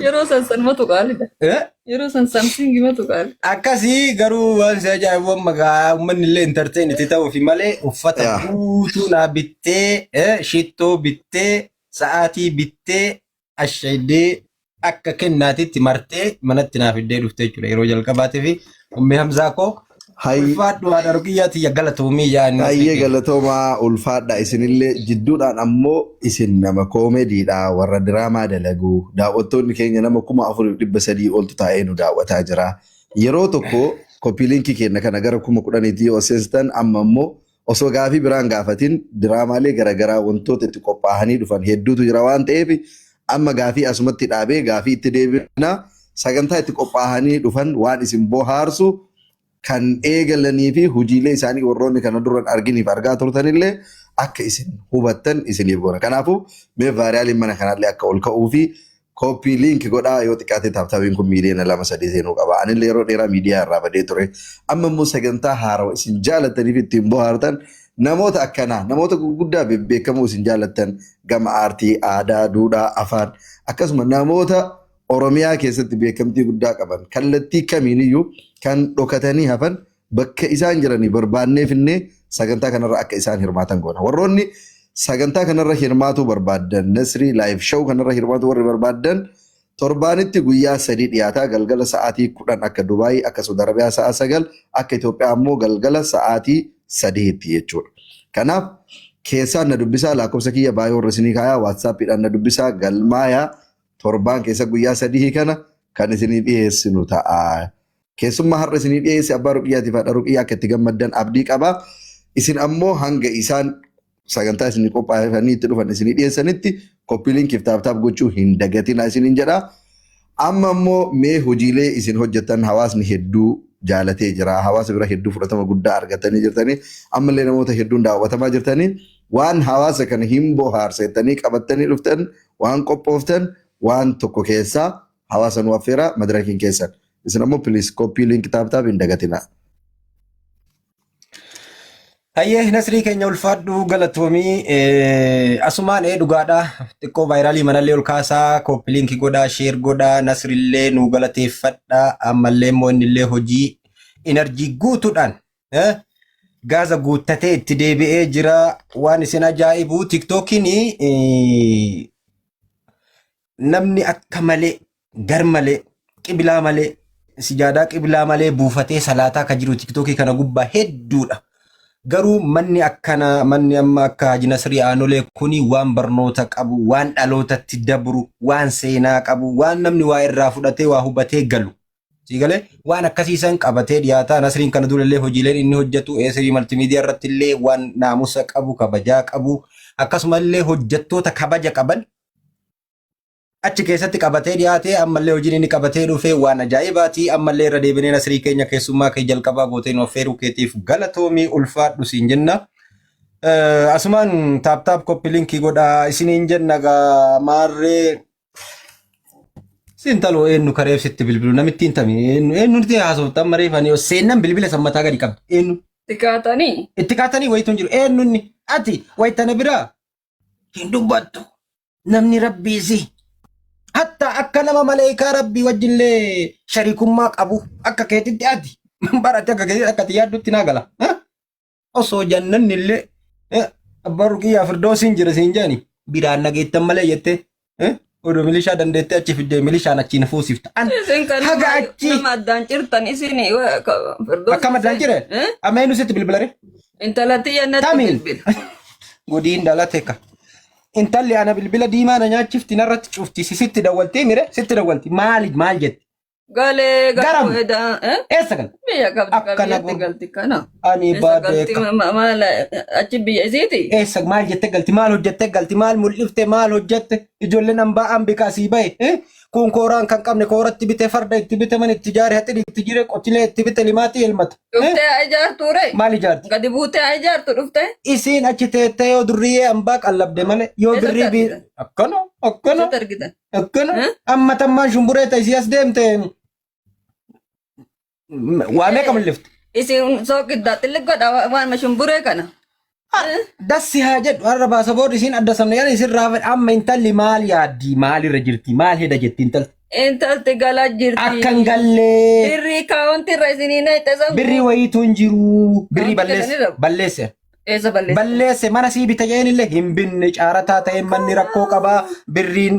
Yeroo san sanumatu qaalidha. Eh? Yeroo san samsingi matu qaali. Akkasii garuu waan si ajaa'ibu amma gaa uummanni illee entertain itti ta'uufi malee uffata Yaa. guutuu naa bittee shittoo bittee sa'aatii bittee ashaydee akka kennaatitti martee manatti naa fiddee dhufte jechuudha yeroo jalqabaatii fi ummi Hamzaa koo Hay ulfaadhu haadha ruqiyyaa tiyya galatoomii yaa inni Baay'ee galatoomaa ulfaadha isinillee jidduudhaan ammoo isin nama koomediidha warra diraamaa dalagu daawwattoonni keenya nama 4,300 oltu taa'ee nu daawwataa jira. Yeroo tokko copy linkii keenya kana gara 10,000tti yoo seenstan amma immoo osoo gaafii biraan gaafatin diraamaalee garaagaraa wantoota itti qophaa'anii dhufan hedduutu jira waan ta'eef amma gaafii asumatti dhaabee gaafii itti deebina sagantaa itti qophaa'anii dhufan waan isin bohaarsu kan eegalanii fi hojiilee isaanii warroonni kana duran arginiif argaa turtanillee akka isin hubattan isiniif goona. Kanaafuu mee viraliin mana kanallee akka ol ka'uu fi copy link godhaa yoo xiqqaate tap tapiin kun miiliyoona 2-3 seenuu qaba. Anillee yeroo dheeraa miidiyaa irraa badee ture. Amma immoo sagantaa haarawaa isin jaalatanii fi ittiin bohaartan namoota akkanaa namoota gurguddaa bebbeekamoo isin jaalattan gama aartii, aadaa, duudhaa, afaan akkasuma namoota Oromiyaa keessatti beekamtii guddaa qaban kallattii kamiiniyyuu kan dhokatanii hafan bakka isaan jiranii barbaannee finnee sagantaa kanarra akka isaan hirmaatan goona. Warroonni sagantaa kanarra hirmaatuu barbaaddan Nasrii Live Show kanarra hirmaatuu warri barbaaddan torbaanitti guyyaa 3 dhiyaataa galgala sa'aatii 10 akka Dubaayii akka Saudi Arabiyaa sa'a 9 akka Itoophiyaa ammoo galgala sa'aatii 3tti jechuudha. Kanaaf keessaan na dubbisaa lakkoofsa kiyya baay'ee warra isinii kaayaa WhatsAppiidhaan na dubbisaa galmaayaa torbaan keessa guyyaa 3 kana kan isinii dhiyeessinu ta'a. Keessummaa har'a isinii dhiyeesse abbaa ruqiyyaatiif haadha ruqiyyaa akka itti gammaddan abdii qaba. Isin ammoo hanga isaan sagantaa isinii qophaa'anii itti dhufan isinii dhiyeessanitti copy linkiif tap tap gochuu hin dagatina isiniin jedha. Amma immoo mee hojiilee isin hojjettan hawaasni hedduu jaalatee jira. Hawaasa bira hedduu fudhatama guddaa argatanii jirtanii. Ammallee namoota hedduun daawwatamaa jirtanii. Waan hawaasa kana hin bohaarsettanii qabattanii dhuftan waan qophooftan waan tokko keessaa hawaasa nu affeera madirakiin keessan. Isin ammoo please copy link tap tap hin dagatinaa. Hayyee Nasrii keenya ulfaadhu galatoomii asumaan dhugaadha xiqqoo viralii manallee ol kaasaa copy linkii godhaa share godhaa Nasrillee nu galateeffadha ammallee immoo innillee hojii energy guutuudhaan gaaza guuttatee itti deebi'ee jira waan isin ajaa'ibu TikTokiin namni akka malee gar malee qiblaa malee sijaadaa qiblaa malee buufatee salaataa ka jiru TikTokii kana gubbaa hedduudha. Garuu manni akkana manni amma akka Haji Nasrii Aanolee kuni waan barnoota qabu, waan dhalootatti dabru, waan seenaa qabu, waan namni waa irraa fudhatee waa hubatee galu. Siigalee waan akkasiisan qabatee dhiyaataa Nasriin kana durallee hojiileen inni hojjetu Eesirii multimedia irratti illee waan naamusa qabu, kabajaa qabu, akkasumallee hojjettoota kabaja qaban Achi keessatti qabatee dhiyaate ammallee hojiin inni qabatee dhufe waan ajaa'ibaati. Ammallee irra deebinee Nasrii keenya keessummaa kee jalqabaa gootee nu affeeruu keetiif galatoomii ulfaadhu siin jenna. Asumaan tap tap copy linkii godhaa isiniin jenna gaa maarree Sintaloo eenyu kareef sitti bilbilu namitti hin tami eenyu eenyu nuti haasoftan mareefanii seennan bilbila san mataa gadi qabdi eenyu Itti kaatanii. itti kaatanii wayitu hin jiru eenyu inni ati wayitana biraa hin dubbattu namni rabbii si hatta akka nama maleekaa rabbii wajjillee shariikummaa qabu akka keetitti ati barate akka keetitti akka ati yaaddutti naa gala osoo jannanni illee abbaan ruqiyyaa firdoosiin jira siin jedhani biraan nageettan malee jettee oduu milishaa dandeettee achi fiddee milishaan achiin fuusifta. An Isin kan haga nama achi nama addaan cirtan isin firdoos akkam addaan cire amma eenyu sitti bilbilare Intala tiyya natti tamiin bilbila. gudiin dhalate ka. Intalli ana bilbila diimaa na nyaachifti narratti cufti si sitti dawwaltee mire sitti dawwalti maali maal jetti Galee galuu Garam. edaa. Eessa galte? Biyya qabdi Akkana qabiyyatti gur- galti kana. Ani Eessa baadee galti ka. maal achi biyya isiiti? Eessa maal jette galti? Maal hojjette galti? Maal mul'ifte? Maal hojjette? Ijoolleen hambaa hambika asii bahe. Eh? Kun kooraan kan qabne kooratti bite farda itti bite mana itti ijaare haxiri itti jire qotilee itti bite limaatii elmata. Eh? Dhuftee haa ijaartu ree? Maal ijaarti? Gadi buutee haa ijaartu dhuftee? Isiin achi teettee yoo durriyyee hambaa qallabde malee yoo Eessatti birrii bii argitan? akkana akkana Eessatti argitan? Akkana Eh? amma tammaan shumburee ta'e as deemte waa meeqa mul'ifte? Isin sooqiddaa xilli godha waan shumburee kana. Dassi haa jedhu har'a baasa booda isiin adda sabne yaani isin raafa amma intalli maal yaaddi maalirra jirti maal heda jetti intalli Intalti galaa jirti. akka hin gallee Birrii kaawwanti irra isinii naqxe san. birrii wayiitu hin jiru birrii Kaawwanti balleesse keessanirra. balleesse Eessa balleesse? balleesse mana sii bita jeen illee hin binne caarataa ta'e manni rakkoo qabaa birriin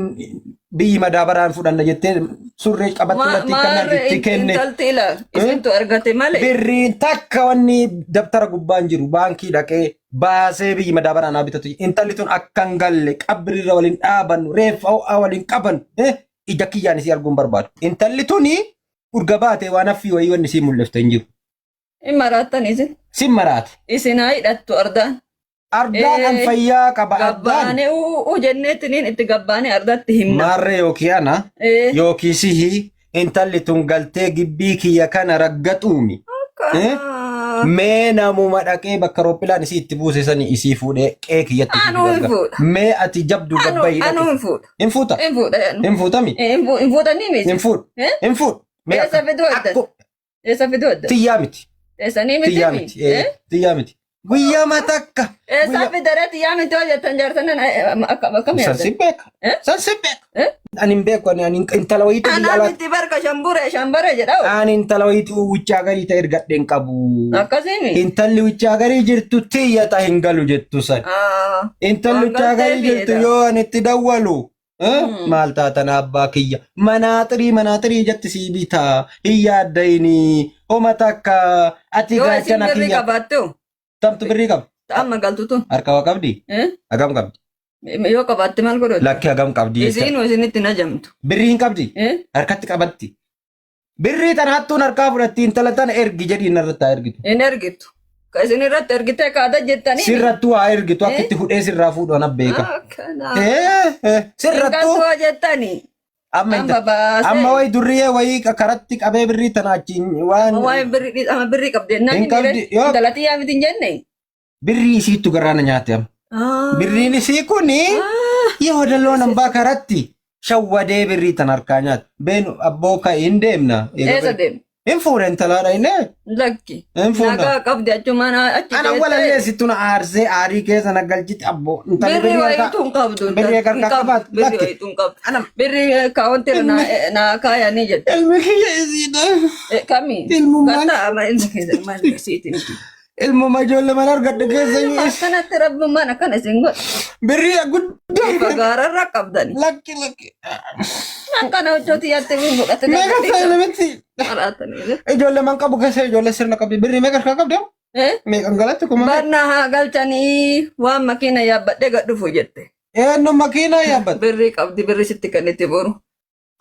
biyyi madaabaraan fudhanna jettee surree qabattu irratti kan Maarree itti kenne. intalti ila isintu argate malee. Birriin takka wanni dabtara gubbaan jiru baankii dhaqee baasee biyyi madaabaraan haa bitatu. Intalli tun akka hin galle qabrirra waliin dhaabannu reeffa ho'aa waliin qaban ija kiyyaan isii arguun barbaadu. Intalli tuni urga baate waan haffii wayii wanni isii mul'ifte hin jiru. Hin maraattan isin. Sin maraate. Isin haa hidhattu ardaan. Ardaan an fayyaa qaba ardaan. Gabbaanee uu jenneetiniin itti gabbaanee ardaatti himna. Maarree yookiin ana yookiin sihi intalli tun galtee gibbii kiyya kana raggaxuumi. Mee namuma dhaqee bakka rooppilaan isii itti buuse sani isii fuudhee qe'ee kiyyatti isii Anuu hin fidee fuudha. Mee ati jabdu Anuu gabbayi anuu dhaqe. hin fuudha. Hin fuuta? Hin fuudha. Hin fuutami? Hin fuutanii miti. Hin fuudhu. Hin fuudhu. Mee Eessa akka fiduu adda? akku Eessa fiduu adda? tiyyaa miti. Eessanii miti Tiyyaa mi? miti. Tiyyaa miti. Guyyaa matakka. Eessaa Guyyaa. fidare tiyyaa miti hoo jettan jaarsanan akkam San yaaddan? si beeka. Eh? San si beeka. Eh? Ani hin beeku ani ani intala wayiitu biyya Anaa alaa. miti barka shambure shambare jedhaa. Ani intala wayiitu wuccaa garii ta'e ergadhe hin qabu. Akkasiimi. Intalli wuccaa garii jirtu tiyya ta hin galu jettu san. Intalli Waan wuccaa garii galteefi jirtu jedha. yoo ani itti dawwalu. Maal taatan abbaa kiyya manaaxirii manaaxirii ijatti sii bitaa hin yaaddayinii homa takka ati Yoo isin gaachana birrii kiyya qabaatte hoo? tamtu birrii qaba Amma galtu tun. harka waa qabdi hagam qabdi Yoo qabaatte maal godhatu? lakki hagam qabdi jecha Isiinuu isinitti hin ajamtu. birrii hin qabdi harkatti qabatti birrii tan hattuun harkaa fudhatti intala tana ergi jedhiin irratti haa ergitu Hin ergitu. Ka isin irratti ergitee kaada jettanii. sirrattuu haa ergitu akka itti hudhee sirraa fuudhu ana beeka Akkana. Eh, eh, sirrattuu Hin jettanii. amma Amma inta- baasee. amma wayi durriyyee wayii karatti qabee birrii tana achiin waan Waa'ee birrii amma birrii qabdi jennaan Hin qabdi, yoo- Intala xiyyaa miti hin jenne. birrii isiittu garraana nyaate amma. Birriin isii kuni yoo dalloon hambaa karatti shawwadee birrii tan harkaa nyaate. Beenu abboo ka'i hin deemna. Eessa deemu? Hin fuune intalaadha inni. Lakki. Hin fuuna. Nagaa qabdi achumaan achi Ana walallee sittu na aarsee aarii keessa na galchite abboo. Intalli Birrii birrii harkaa wayiitu hin qabdu. birrii Hin harkaa qabdu. qabaat Birrii lakki. wayiitu hin qabdu. Ana Birrii kaawwanti irra naa kaayanii jette. ilmi kiyya isiidha. Kami? Ilmummaan Kattaa ama ilmi keessa maal isiitiin. Ilmuma ijoollee mana argadhe keessa Ilma akkanatti rabbummaan akkana isin godhe. birrii guddaa Bifa gaararra qabdani. lakki lakki. Akkana hojjootii yaattee fudhate. Meeqa ta'e namitti Maraatanii. ijoollee man qabu keessa ijoollee sirna qabdi birrii meeqa harkaa qabdi? Meeqan galatti kuma meeqa? Barna haa galchanii waan makiina yaabbadhee gad dhufu jette. Eenyu makiinaa yaabbate? Birrii qabdi birrii sitti kenniti boru.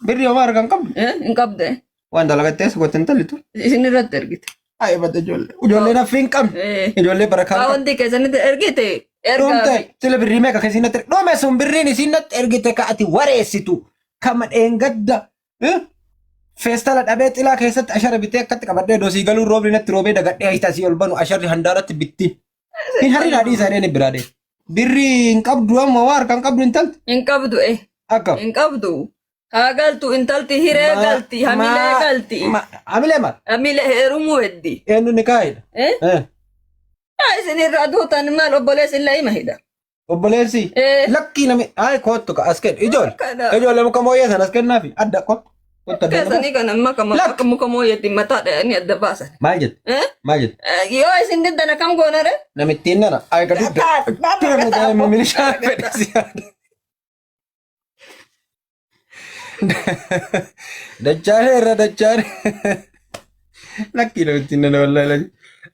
Birrii homaa harkaa hin qabdu. Hin qabde. Waan dalagattee as goote hin tollitu. Isin irratti ergite. Ay bada ijoollee. Ijoolleen haffii hin qabne. Ijoollee barakaa hin qabne. Kaawwantii keessanitti ergite. Ergaa Dhumte sila birrii meeqa kan isiin natti dhume sun birriin isiin natti ergite ka ati wareessitu. Kama dheengadda feestala dhabee xilaa keessatti ashara bitee akkatti qabadhee dosii galuun roobni natti roobee dagadhee hayita asii ol banu asharri handaaratti bitti. Hin harri naa dhiisaa jedheen biraa deema. Birri hin qabdu amma waa harkaan qabdu intalti. Hin qabdu eh. Akkam. Hin qabdu. Haa galtu intalti hiree galti hamilee galti. Hamilee maal? Hamilee heerumuu heddi. Eenyu ni kaa'edha? Eh? Haa isin irraa duutan maal obboleessi illee hima hidha. Obboleessi. Eh. Lakkii nami ay kottu ka as kennu ijoole. Kana. Ijoole muka mooyyee sana as kennaafi adda kottu. Kottu adda Keessanii kana amma kama Lakki. akka muka mooyyeetti mataa dhayanii adda baasan. Maal jette? Eh? Maal jette? Eh, Yoo isin diddan akkam goonare? Namittiin nana ay ka dudda. Gataa, Daa'ima milishaa fedhe si yaada. Dachaanee irra dachaanee. Lakkii namittiin nana wallahi lakki.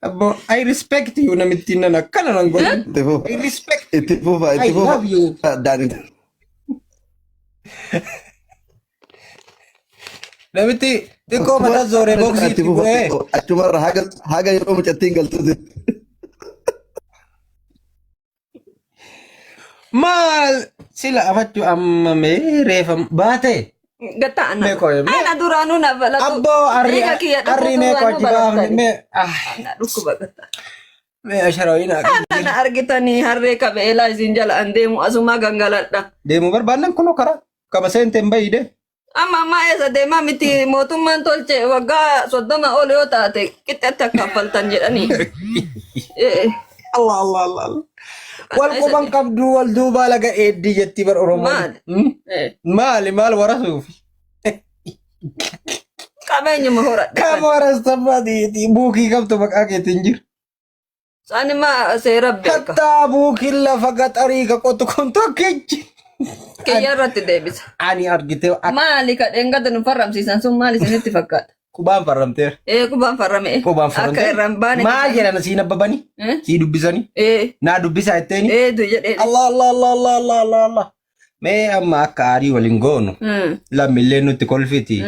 Abbo I respect you namittiin nana akkana nan godhin. Itti fufa. I respect Itti fufa. I Itti fufa. love you. Daani. Namitti xiqqoo mataa zooree boksii Itti itti fufa. bu'ee. Achumarra haga haga yeroo mucattiin galtuuti. Maal sila afachuu amma mee reefa baate. Gataa ana. Mee qoye mee. Ana duraanuu na balatu. Abboo arri Dhiiga kiyya dhukkuba arri mee duraanuu qochi baafne balattani. mee ah Ana dhukkuba gataa. mee asharooyin Ana argitanii harree qabeelaa isin jala an deemu asumaa gangaladha. deemuu barbaannan kunoo karaa kama seente hin bayyide. Amma ammaa eessa deemaa miti mootummaan tolche waggaa 30 ol yoo taate qixxeetti akka kaffaltan jedhanii. Eh, Allah Allah Allah Allah. Wal quban qabdu wal duubaa laga eeddii jetti bar Oromoon. Maali? Hmm? Eh, Maali maal warasuufi? Qabeenyuma horadhe. Kam warastabbaati buukii qabtu maqaa keetiin jiru. Sanima seera beeka. Kattaa buukiin lafa gaxarii ka qotu kun tokkichi. Kiyya irratti deebisa. Ani argite akka Maali ka dheengada nu farramsiisan sun maali isinitti fakkaata? qubaan farramteera. Ee qubaan farrame. Qubaan Akka farramteera. irra hin baane. Maal jedhan siin abbabanii? Eh? Sii dubbisanii? Ee Naa dubbisaa jetteeni? ee du jedhee. Allah Allah Allah Allah Allah Allah Allah. Mee amma akka aarii waliin goonu lammiileen nutti kolfiti.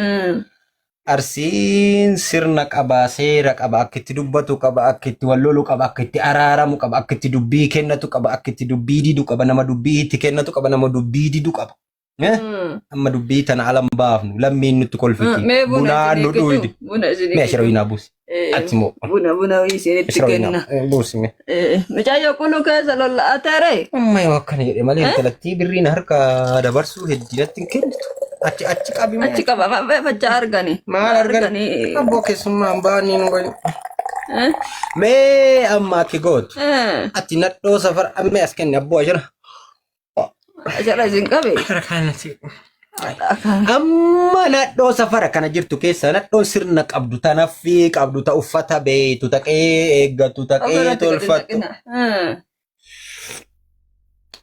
Arsiin sirna qaba, seera qaba, akka itti dubbatu qaba, akka itti wal lolu qaba, akka itti araaramu qaba, akka itti dubbii kennatu qaba, akka itti dubbii didu qaba, nama dubbii itti kennatu qaba, nama dubbii didu qaba. Eh? Amma dubbii tana ala hin baafnu, lammiin nutti kolfiti. Mee buna Bunaan nu isinii kichu. dhuydi. Buna isinii Mee ashira kichu. winaa buusi. Ati moo. Buna buna isinitti Ashira kenna. winaa buusi mee. Mucayyoo quluu keessa lolla'ateere. Amma yoo akkana jedhe malee intalattii birriin harka dabarsuu heddinatti hin kennitu. Achi achi qabi mee. Achi qaba facaa argani. Maal argan? Argani. Abboo keessummaa baanii nu godhi. Eh? Mee amma akki gootu. Eh. Ati nadhoo safara ammee as kenni abboo ashira. Ashara isin qabe. Ashira kana si. Amma nadhoo safara kana jirtu keessa nadhoo sirna qabdu ta naffii qabdu ta uffata beektu ta qe'ee eeggattu ta qe'ee Ofirratti gadi tolfattu. naqina. Eh.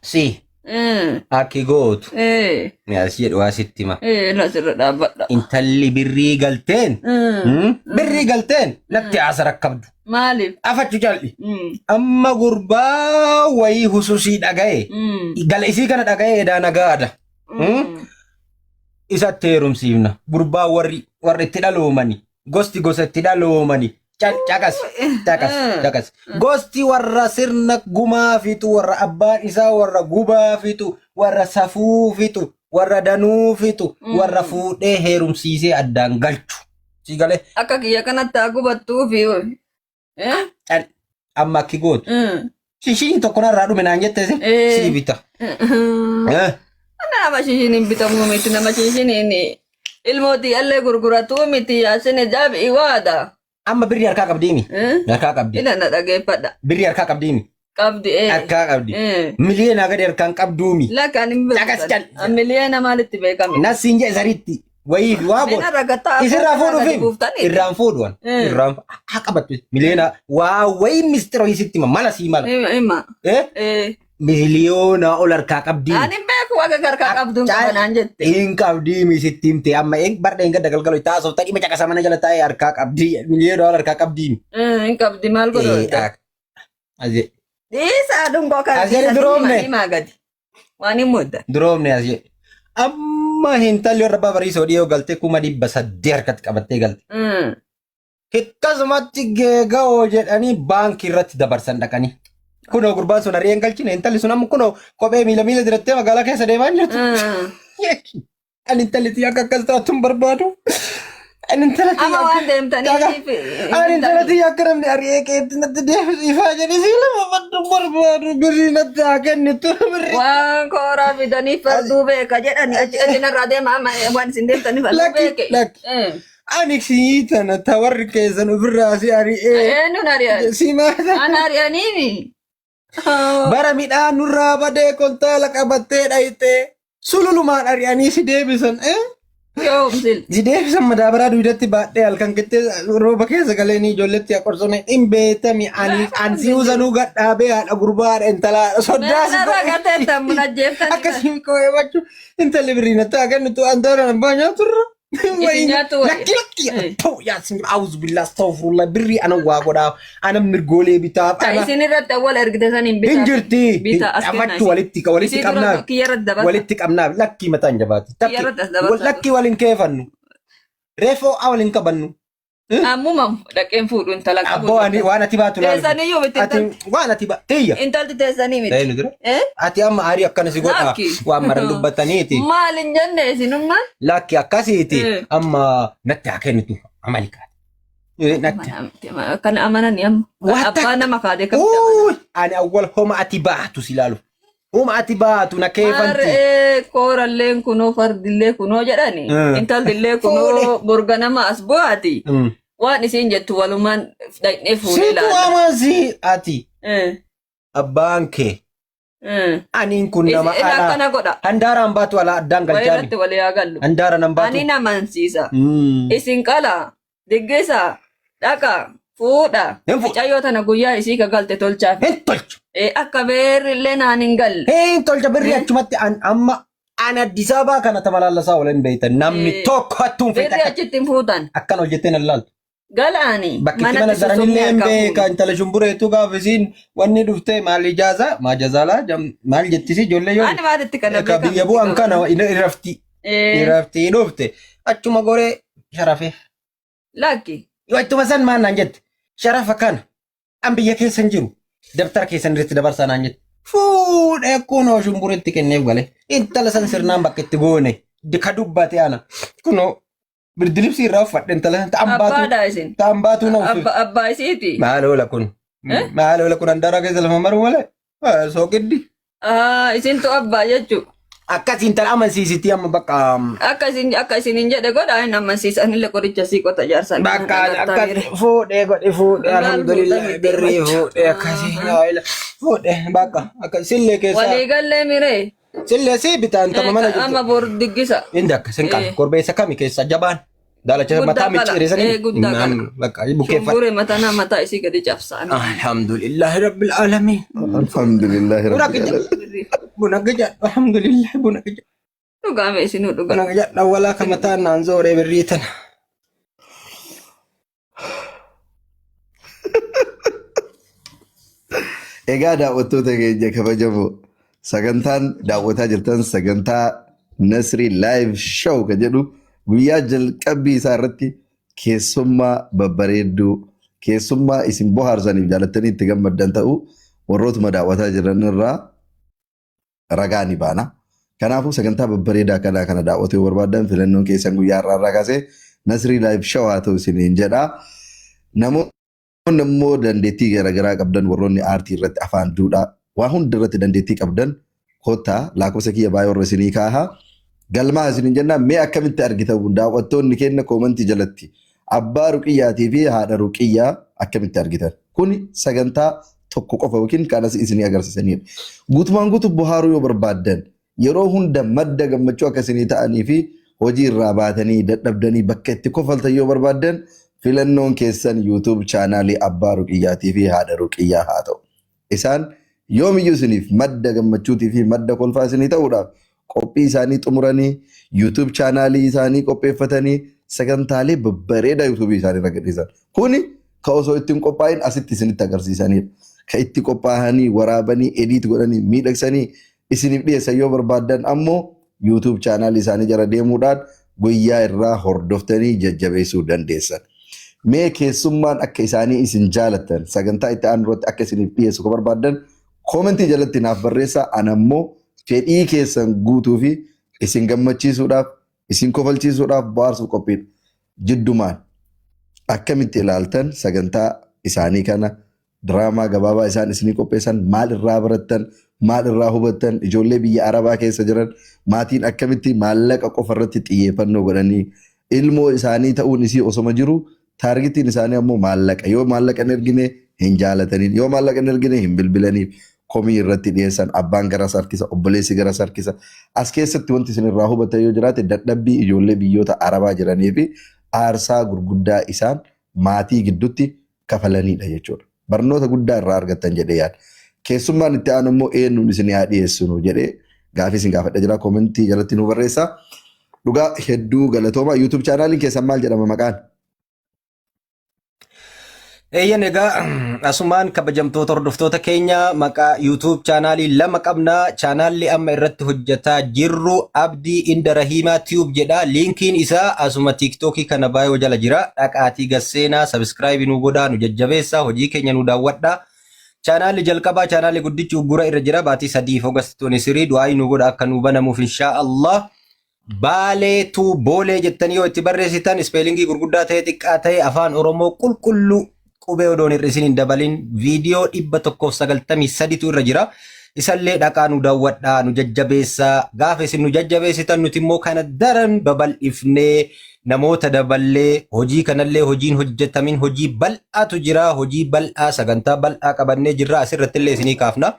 Si Eh. akki gootu. Eh. Mee as jedhu waa sitti hima. Eh, asirra dhaabbadha. Intalli birrii galteen. Birrii galteen natti haasa rakkabdu. Maaliif? Afachu cal'i. Amma gurbaa wayii hususii dhaga'e. Gala isii kana dhaga'e edaa nagaadha. Isatti heerumsiifna. Gurbaa warri warri itti dhaloomani. Gosti gosa itti dhaloomani. Caqas caqas caqas. Gosti warra sirna gumaa fixu warra abbaan isaa warra gubaa fixu warra safuu fixu warra danuu fixu warra fuudhee heerumsiisee addaan galchu. Si galee Akka kiyya kanatti haa gubattuu fi. Eh? Amma akki gootu. Shishiin tokko narraa dhume naan jette si Eh. sii bita. Eh. Nama shishiin bitamuu miti nama shishiin ilmootii allee gurguratuu miti yaasin jaabi waada. Amma birrii harkaa qabdiimi. Eh? Harkaa qabdi. Ila na dhageeffadha. Birrii harkaa qabdiimi. Qabdi ee. Harkaa qabdi. Eh. Miliyoonaa gadi harkaan qabduumi. Lakkaan hin Caqas cal. beeku. Miliyoona maalitti beekame? Nasiin jedhe saritti. Wayii fi waa Mina godhu. ragataa Isirraa fuudhuuf gadi himi. buuftanii. Irraan fuudhuwan. Eh. Irraan haa qabattu. Miliyoona waa wayii mistira wayii sitti hima. Mala sii mala. Hima hima. Eh? Eh. Miliyoona ol harkaa qabdii. Ani hin beeku waaqa harkaa qabduun Caal- qaba naan jette. Hin qabdii mi sitti himte amma een barda hin gadda galgalo itti haasofta dhima caqasa mana jala taa'ee harkaa qabdii miliyoona ol harkaa qabdii. Eh, Hin qabdi maal godhu? Eh, as jedhe. Dhiisaa dhungoo kan As jedhe duroomne. himaa gadi. Waan hin mudda. Duroomne as jedhe. Amma intalli warra abbaa bariisoo dhiyoo galtee 800,000 harkatti qabattee galte. Akkasumatti geega'oo jedhanii baankii irratti dabarsan dhaqanii. Kunoo gurbaan sun harree hin galchine intalli sun amma kunoo kophee miila miila dirattee magaalaa keessa deemaa hin jirtu. Ani intalli tiyya akka akkas taatu hin barbaadu. Ani intala tiyya Amma akka waan deemtaniif Ani intala tiyya akka namni ari'ee keetti natti deebisu ifaa jedhee si lafa fadhu hin barbaadu. Birrii natti haa kennitu birrii. Waan kooraa fidanii farduu beeka jedhani achi achi narraa deema amma waan isin deemtaniif farduu Lakki beeke. lakki. Ani sii tana ta warri keessan ofirraa si ari'ee. Eenyuun ari'an? Si maata. An ari'aniimi. Bara midhaan nurraa badee kontaala qabattee dhayxee sululumaan ari'anii si deebisan. Eh? Yoom sil. Si deebisan madaabaraa duydatti baadhee halkan qixxee rooba keessa galeenii ijoolletti qorsone hin beetami ani an si usanuu gadhaabee haadha gurbaa haadha intalaa soddaa si Meeshaa godhe. gateettan buna jeeftanii. Akkasii koo intalli birrii natti haa kennitu antaara abbaa nyaaturra. Isin nyaattu wayya. Lakki lakki. Ta'u yaasin auzu billah astaghfirullah birrii ana waa godhaaf ana mirgoolee bitaaf Ta ana isin irratti awwala ergite san hin bitaa. hin jirti. Bitaa as kennaa Afattu isin. walitti walitti Isii dura qabnaaf kiyya irratti dabarsa. walitti qabnaaf lakkii mataan jabaati. Kiyya irratti as dabarsa. Lakkii waliin keefannu. Reefoo a waliin qabannu. Ammuma dhaqeen fuudhu intala qabu. Abboo ani waan ati baatu laal. Teessaniyyuu miti Ati intalti. waan ati ba tiyya. Intalti teessanii miti. Ta'e nu dura. Eh? Ati amma aarii akkana si godha Lakki. waan maran dubbataniiti. Maal hin jenne isinummaan? Lakki akkasiiti Eh. amma natti haa kennitu amali kaate. Natti. Kan amanani amma. Waan Abbaa nama kaadee kamitti amana? Uuy ani awwal homa ati baatu si ilaalu. Homa ati baatu na keefanti. Har'ee kooralleen kunoo fardillee kunoo jedhani. Mm. Intaltillee kunoo borganama as bu'aati. Mm. Waan isiin jettu walumaan dhaqnee fuunee Situ ilaalla. amansi ati Eh, abbaan kee eh. aniin kun nama Isin alaa. akkana godha. Handaaraan baatu alaa addaan Wayirratti galchaami. walii haa gallu. Handaara nan baatu. Ani namansiisa. Mm. Isin qala, diggisa, dhaqa, fuudha. Hin fuudha. Mucayyoo tana guyyaa isii ka galte tolchaaf. Hin tolchu. Eh, akka beerrillee naan hin galle. Hin tolcha birri achumatti an amma an Addis Ababaa kana tamalaallasaa waliin beektan namni Eh, tokko hattuun Birri feete achitti hin fuutan. akkan hojjettee nan laaltu. Galaani Bakki itti mana manatti zaranillee susummee hin akka beeka fuudhu. intala shumbureetu gaafa isiin wanni dhuftee maal ijaaza maa jazaalaa maal jettisi ijoollee yoo Ani maalitti kana ka biyya bu'an kana irrafti Eh, irrafti dhufte achuma goree sharafee. lakki. Yoo ittuma san maal naan jette sharafa kana an biyya keessa hin jiru dabtara keessan irratti dabarsaa naan jette fuudhee kunoo shumbureetti kenneef gale intala san sirnaan bakka itti goone ka dubbate ana kunoo birdilibsii irraa uffadhe intala san ta'an baatu Abbaadha isin. ta'an baatu na uffifte. Abba abbaa isiiti. Maal oola kun Eh? maal oola kun handaara keessa lafa maru malee sooqiddi. Ah, isintu abbaa jechuu. Akkas intala amansiisitii amma bakka Akka isin akka isin hin jedhe godha hin amansiisan illee qoricha sii qota jaarsan. bakka akka fuudhee godhe fuudhee Maal alhamdulillah fuudha miti birrii macha. fuudhee akkasii gaa'ela fuudhee bakka akka sillee keessaa Waliigallee miree. sillee sii bitaan tama mana jirtu. Amma bor diggisa. Inni akka sin qaba Eh. korbeessa kami keessa jabaan daalacha Guddaa mataa qala. micciireessanii Eh, guddaa qala. bakka bukeeffadha. Shumburee mataa mataa isii gadi cabsaan. Alhamdulillahi rabbil alamin. Alhamdulillahi Buna rabbil qija alamin. buna qija alhamdulillahi buna qija Dhugaame isinuu dhuga. buna qija dhawwalaa kan mataa naan zooree birrii tana. Egaa daawwattoota keenya kabajamoo sagantaan daawwataa jirtan sagantaa Nasrii Live Show kan jedhu guyyaa jalqabbii isaa irratti keessummaa babbareedduu keessummaa isin bohaarsaniif jaalattanii itti gammaddan ta'uu warrootuma daawwataa jiran irraa ragaa ni baana. Kanaafuu sagantaa babbareedaa kanaa kana daawwatuu yoo barbaaddan filannoon keessan guyyaa har'aa irraa kaasee Nasrii Live Show haa ta'u isiniin jedha. Namoonni immoo dandeettii garaagaraa qabdan warroonni aartii irratti afaan duudhaa waa hunda irratti dandeettii qabdan kottaa lakkoofsa kiyya baay'ee warra isinii kaaha. Galmaa isiniin jenna mee akkamitti argitan daawwattoonni keenya koomantii jalatti abbaa ruqiyyaatii fi haadha ruqiyyaa akkamitti argitan. Kuni sagantaa tokko qofa yookiin kanas isinii agarsiisanidha. Guutumaan guutuu bohaaruu yoo barbaaddan yeroo hunda madda gammachuu akka isinii ta'anii fi hojii irraa baatanii dadhabdanii bakka itti kofaltan yoo barbaaddan filannoon keessan YouTube chaanaalii abbaa ruqiyyaatii fi haadha ruqiyyaa haa ta'u. Isaan yoomiyyuu isiniif madda gammachuutii fi madda kolfaa isinii ta'uudhaaf qophii isaanii xumuranii YouTube chaanaalii isaanii qopheeffatanii sagantaalee babbareedaa YouTube isaanii irra gadhiisan. Kuni ka osoo ittiin qophaa'in asitti isinitti agarsiisanidha. Ka itti qophaa'anii waraabanii ediit godhanii miidhagsanii isiniif dhiyeessan yoo barbaaddan ammoo YouTube chaanaalii isaanii jala deemuudhaan guyyaa irraa hordoftanii jajjabeessuu dandeessan. Mee keessummaan akka isaanii isin jaalattan sagantaa itti aanu irratti akka isiniif dhiyeessu ka barbaaddan koomentii jalatti naaf barreessaa. Ana ammoo fedhii keessan guutuu fi isin gammachiisuudhaaf Isin kofalchiisuudhaaf bohaarsuuf qophiidha. Jiddumaan akkamitti ilaaltan sagantaa isaanii kana diraamaa gabaabaa isaan isinii qopheessan maal irraa barattan maal irraa hubattan ijoollee biyya Arabaa keessa jiran maatiin akkamitti maallaqa qofa irratti xiyyeeffannoo godhanii ilmoo isaanii ta'uun isii osoma jiru targetiin isaanii ammoo maallaqa yoo maallaqa hin ergine hin jaalataniin yoo maallaqa hin ergine hin bilbilaniif komii irratti dhiyeessan abbaan garas harkisa obboleessi garas harkisa as keessatti wanti isin irraa hubattan yoo jiraate dadhabbii ijoollee biyyoota Arabaa jiranii fi aarsaa gurguddaa isaan maatii gidduutti kafalanidha jechuudha. Barnoota guddaa irraa argattan jedhee yaada. Keessummaan itti aanu immoo eenyuun isin haa dhiyeessinu jedhee gaafii isin gaafadha jira. Commentii jalatti nu barreessaa. Dhugaa hedduu galatooma. YouTube channeliin keessan maal jedhama maqaan? Eeyyan egaa asumaan kabajamtoota hordoftoota keenya maqaa YouTube channelii lama qabna. Channelli amma irratti hojjetaa jirru Abdii Inda Rahiimaa Tube jedha. Linkiin isaa asuma TikTokii kana baay'oo jala jira. Dhaqaatii gasseenaa, subscribe nu godhaa, nu jajjabeessaa, hojii keenya nu daawwadhaa. Channelli jalqabaa channelli guddichi uggura irra jira. Baatii 3 August 23 du'aa nu godha akka nu banamuuf inshaa Allah. Baaleetu boolee jettanii yoo itti barreessitan spellingii gurguddaa ta'e xiqqaa ta'e afaan Oromoo qulqulluu qubee odoon hir'isin hin dabalin viidiyoo 193tu irra jira. Isallee dhaqaa nu daawwadhaa nu jajjabeessaa gaafa isin nu jajjabeessitan nuti immoo kana daran babal'ifnee namoota daballee hojii kanallee hojiin hojjetamin hojii bal'aatu jira hojii bal'aa sagantaa bal'aa qabannee jirra asirratti illee isinii kaafna.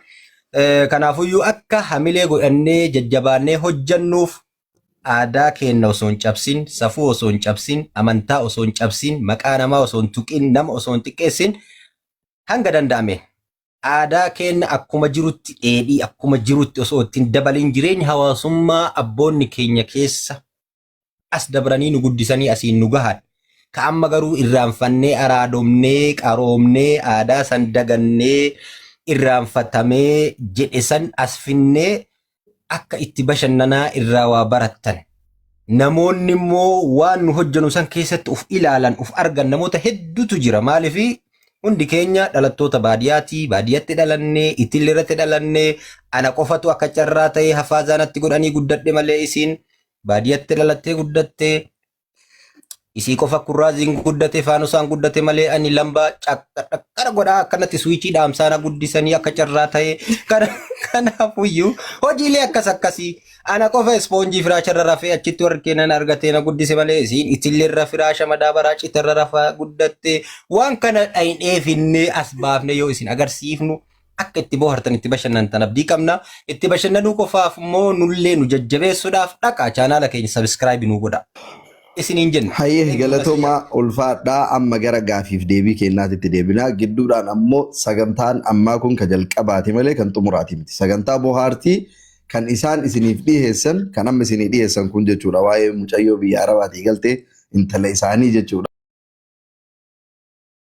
Kanaafuyyuu akka hamilee godhannee jajjabaannee hojjannuuf aadaa keenya osoo hin cabsin, safuu osoo hin cabsin, amantaa osoo hin cabsin, maqaa namaa osoo hin tuqin, nama osoo hin xiqqeessin hanga danda'ame aadaa keenya akkuma jirutti dheedhii akkuma jirutti osoo ittiin dabalin jireenya hawaasummaa abboonni keenya keessa as dabranii nu guddisanii asiin nu gahan. Ka amma garuu irraanfannee araadomnee qaroomnee aadaa san dagannee irraanfatamee jedhe san as finnee akka itti bashannanaa irraa waa barattan. Namoonni immoo waan nu hojjennu san keessatti uf ilaalan uf argan namoota hedduutu jira. Maaliif hundi keenya dhalattoota baadiyyaati. Baadiyyatti dhalannee itillee irratti dhalannee ana qofatu akka carraa ta'ee hafaazaa natti godhanii guddadhe malee isiin baadiyyatti dhalattee guddattee isii qofa kurraaziin guddate faanusaan guddate malee ani lambaa dhaqqara godhaa akkanatti switchii dhaamsaana guddisanii akka carraa ta'e kanaafuyyuu hojiilee akkas akkasii ana qofa ispoonjii firaasharra rafee achitti warri kennan argatee na guddise malee isiin itilleerra firaasha madaabaraa citarra rafaa guddatte waan kana dhaynee finnee as baafne yoo isin agarsiifnu akka itti bohaartan itti bashannantan abdii qabna. Itti bashannanuu qofaaf immoo nullee nu jajjabeessuudhaaf dhaqa channela keenya subscribe nu godha. Isiniin jenna. Hayyee galatoomaa ulfaadhaa amma gara gaafiif deebii kennaatitti deebinaa. Gidduudhaan ammoo sagantaan ammaa kun ka jalqabaati malee kan xumuraati miti. Sagantaa bohaartii kan isaan isiniif dhiyeessan kan amma isinii dhiyeessan kun jechuudha. Waa'ee mucayyoo biyya Arabaatii galtee intala isaanii jechuudha.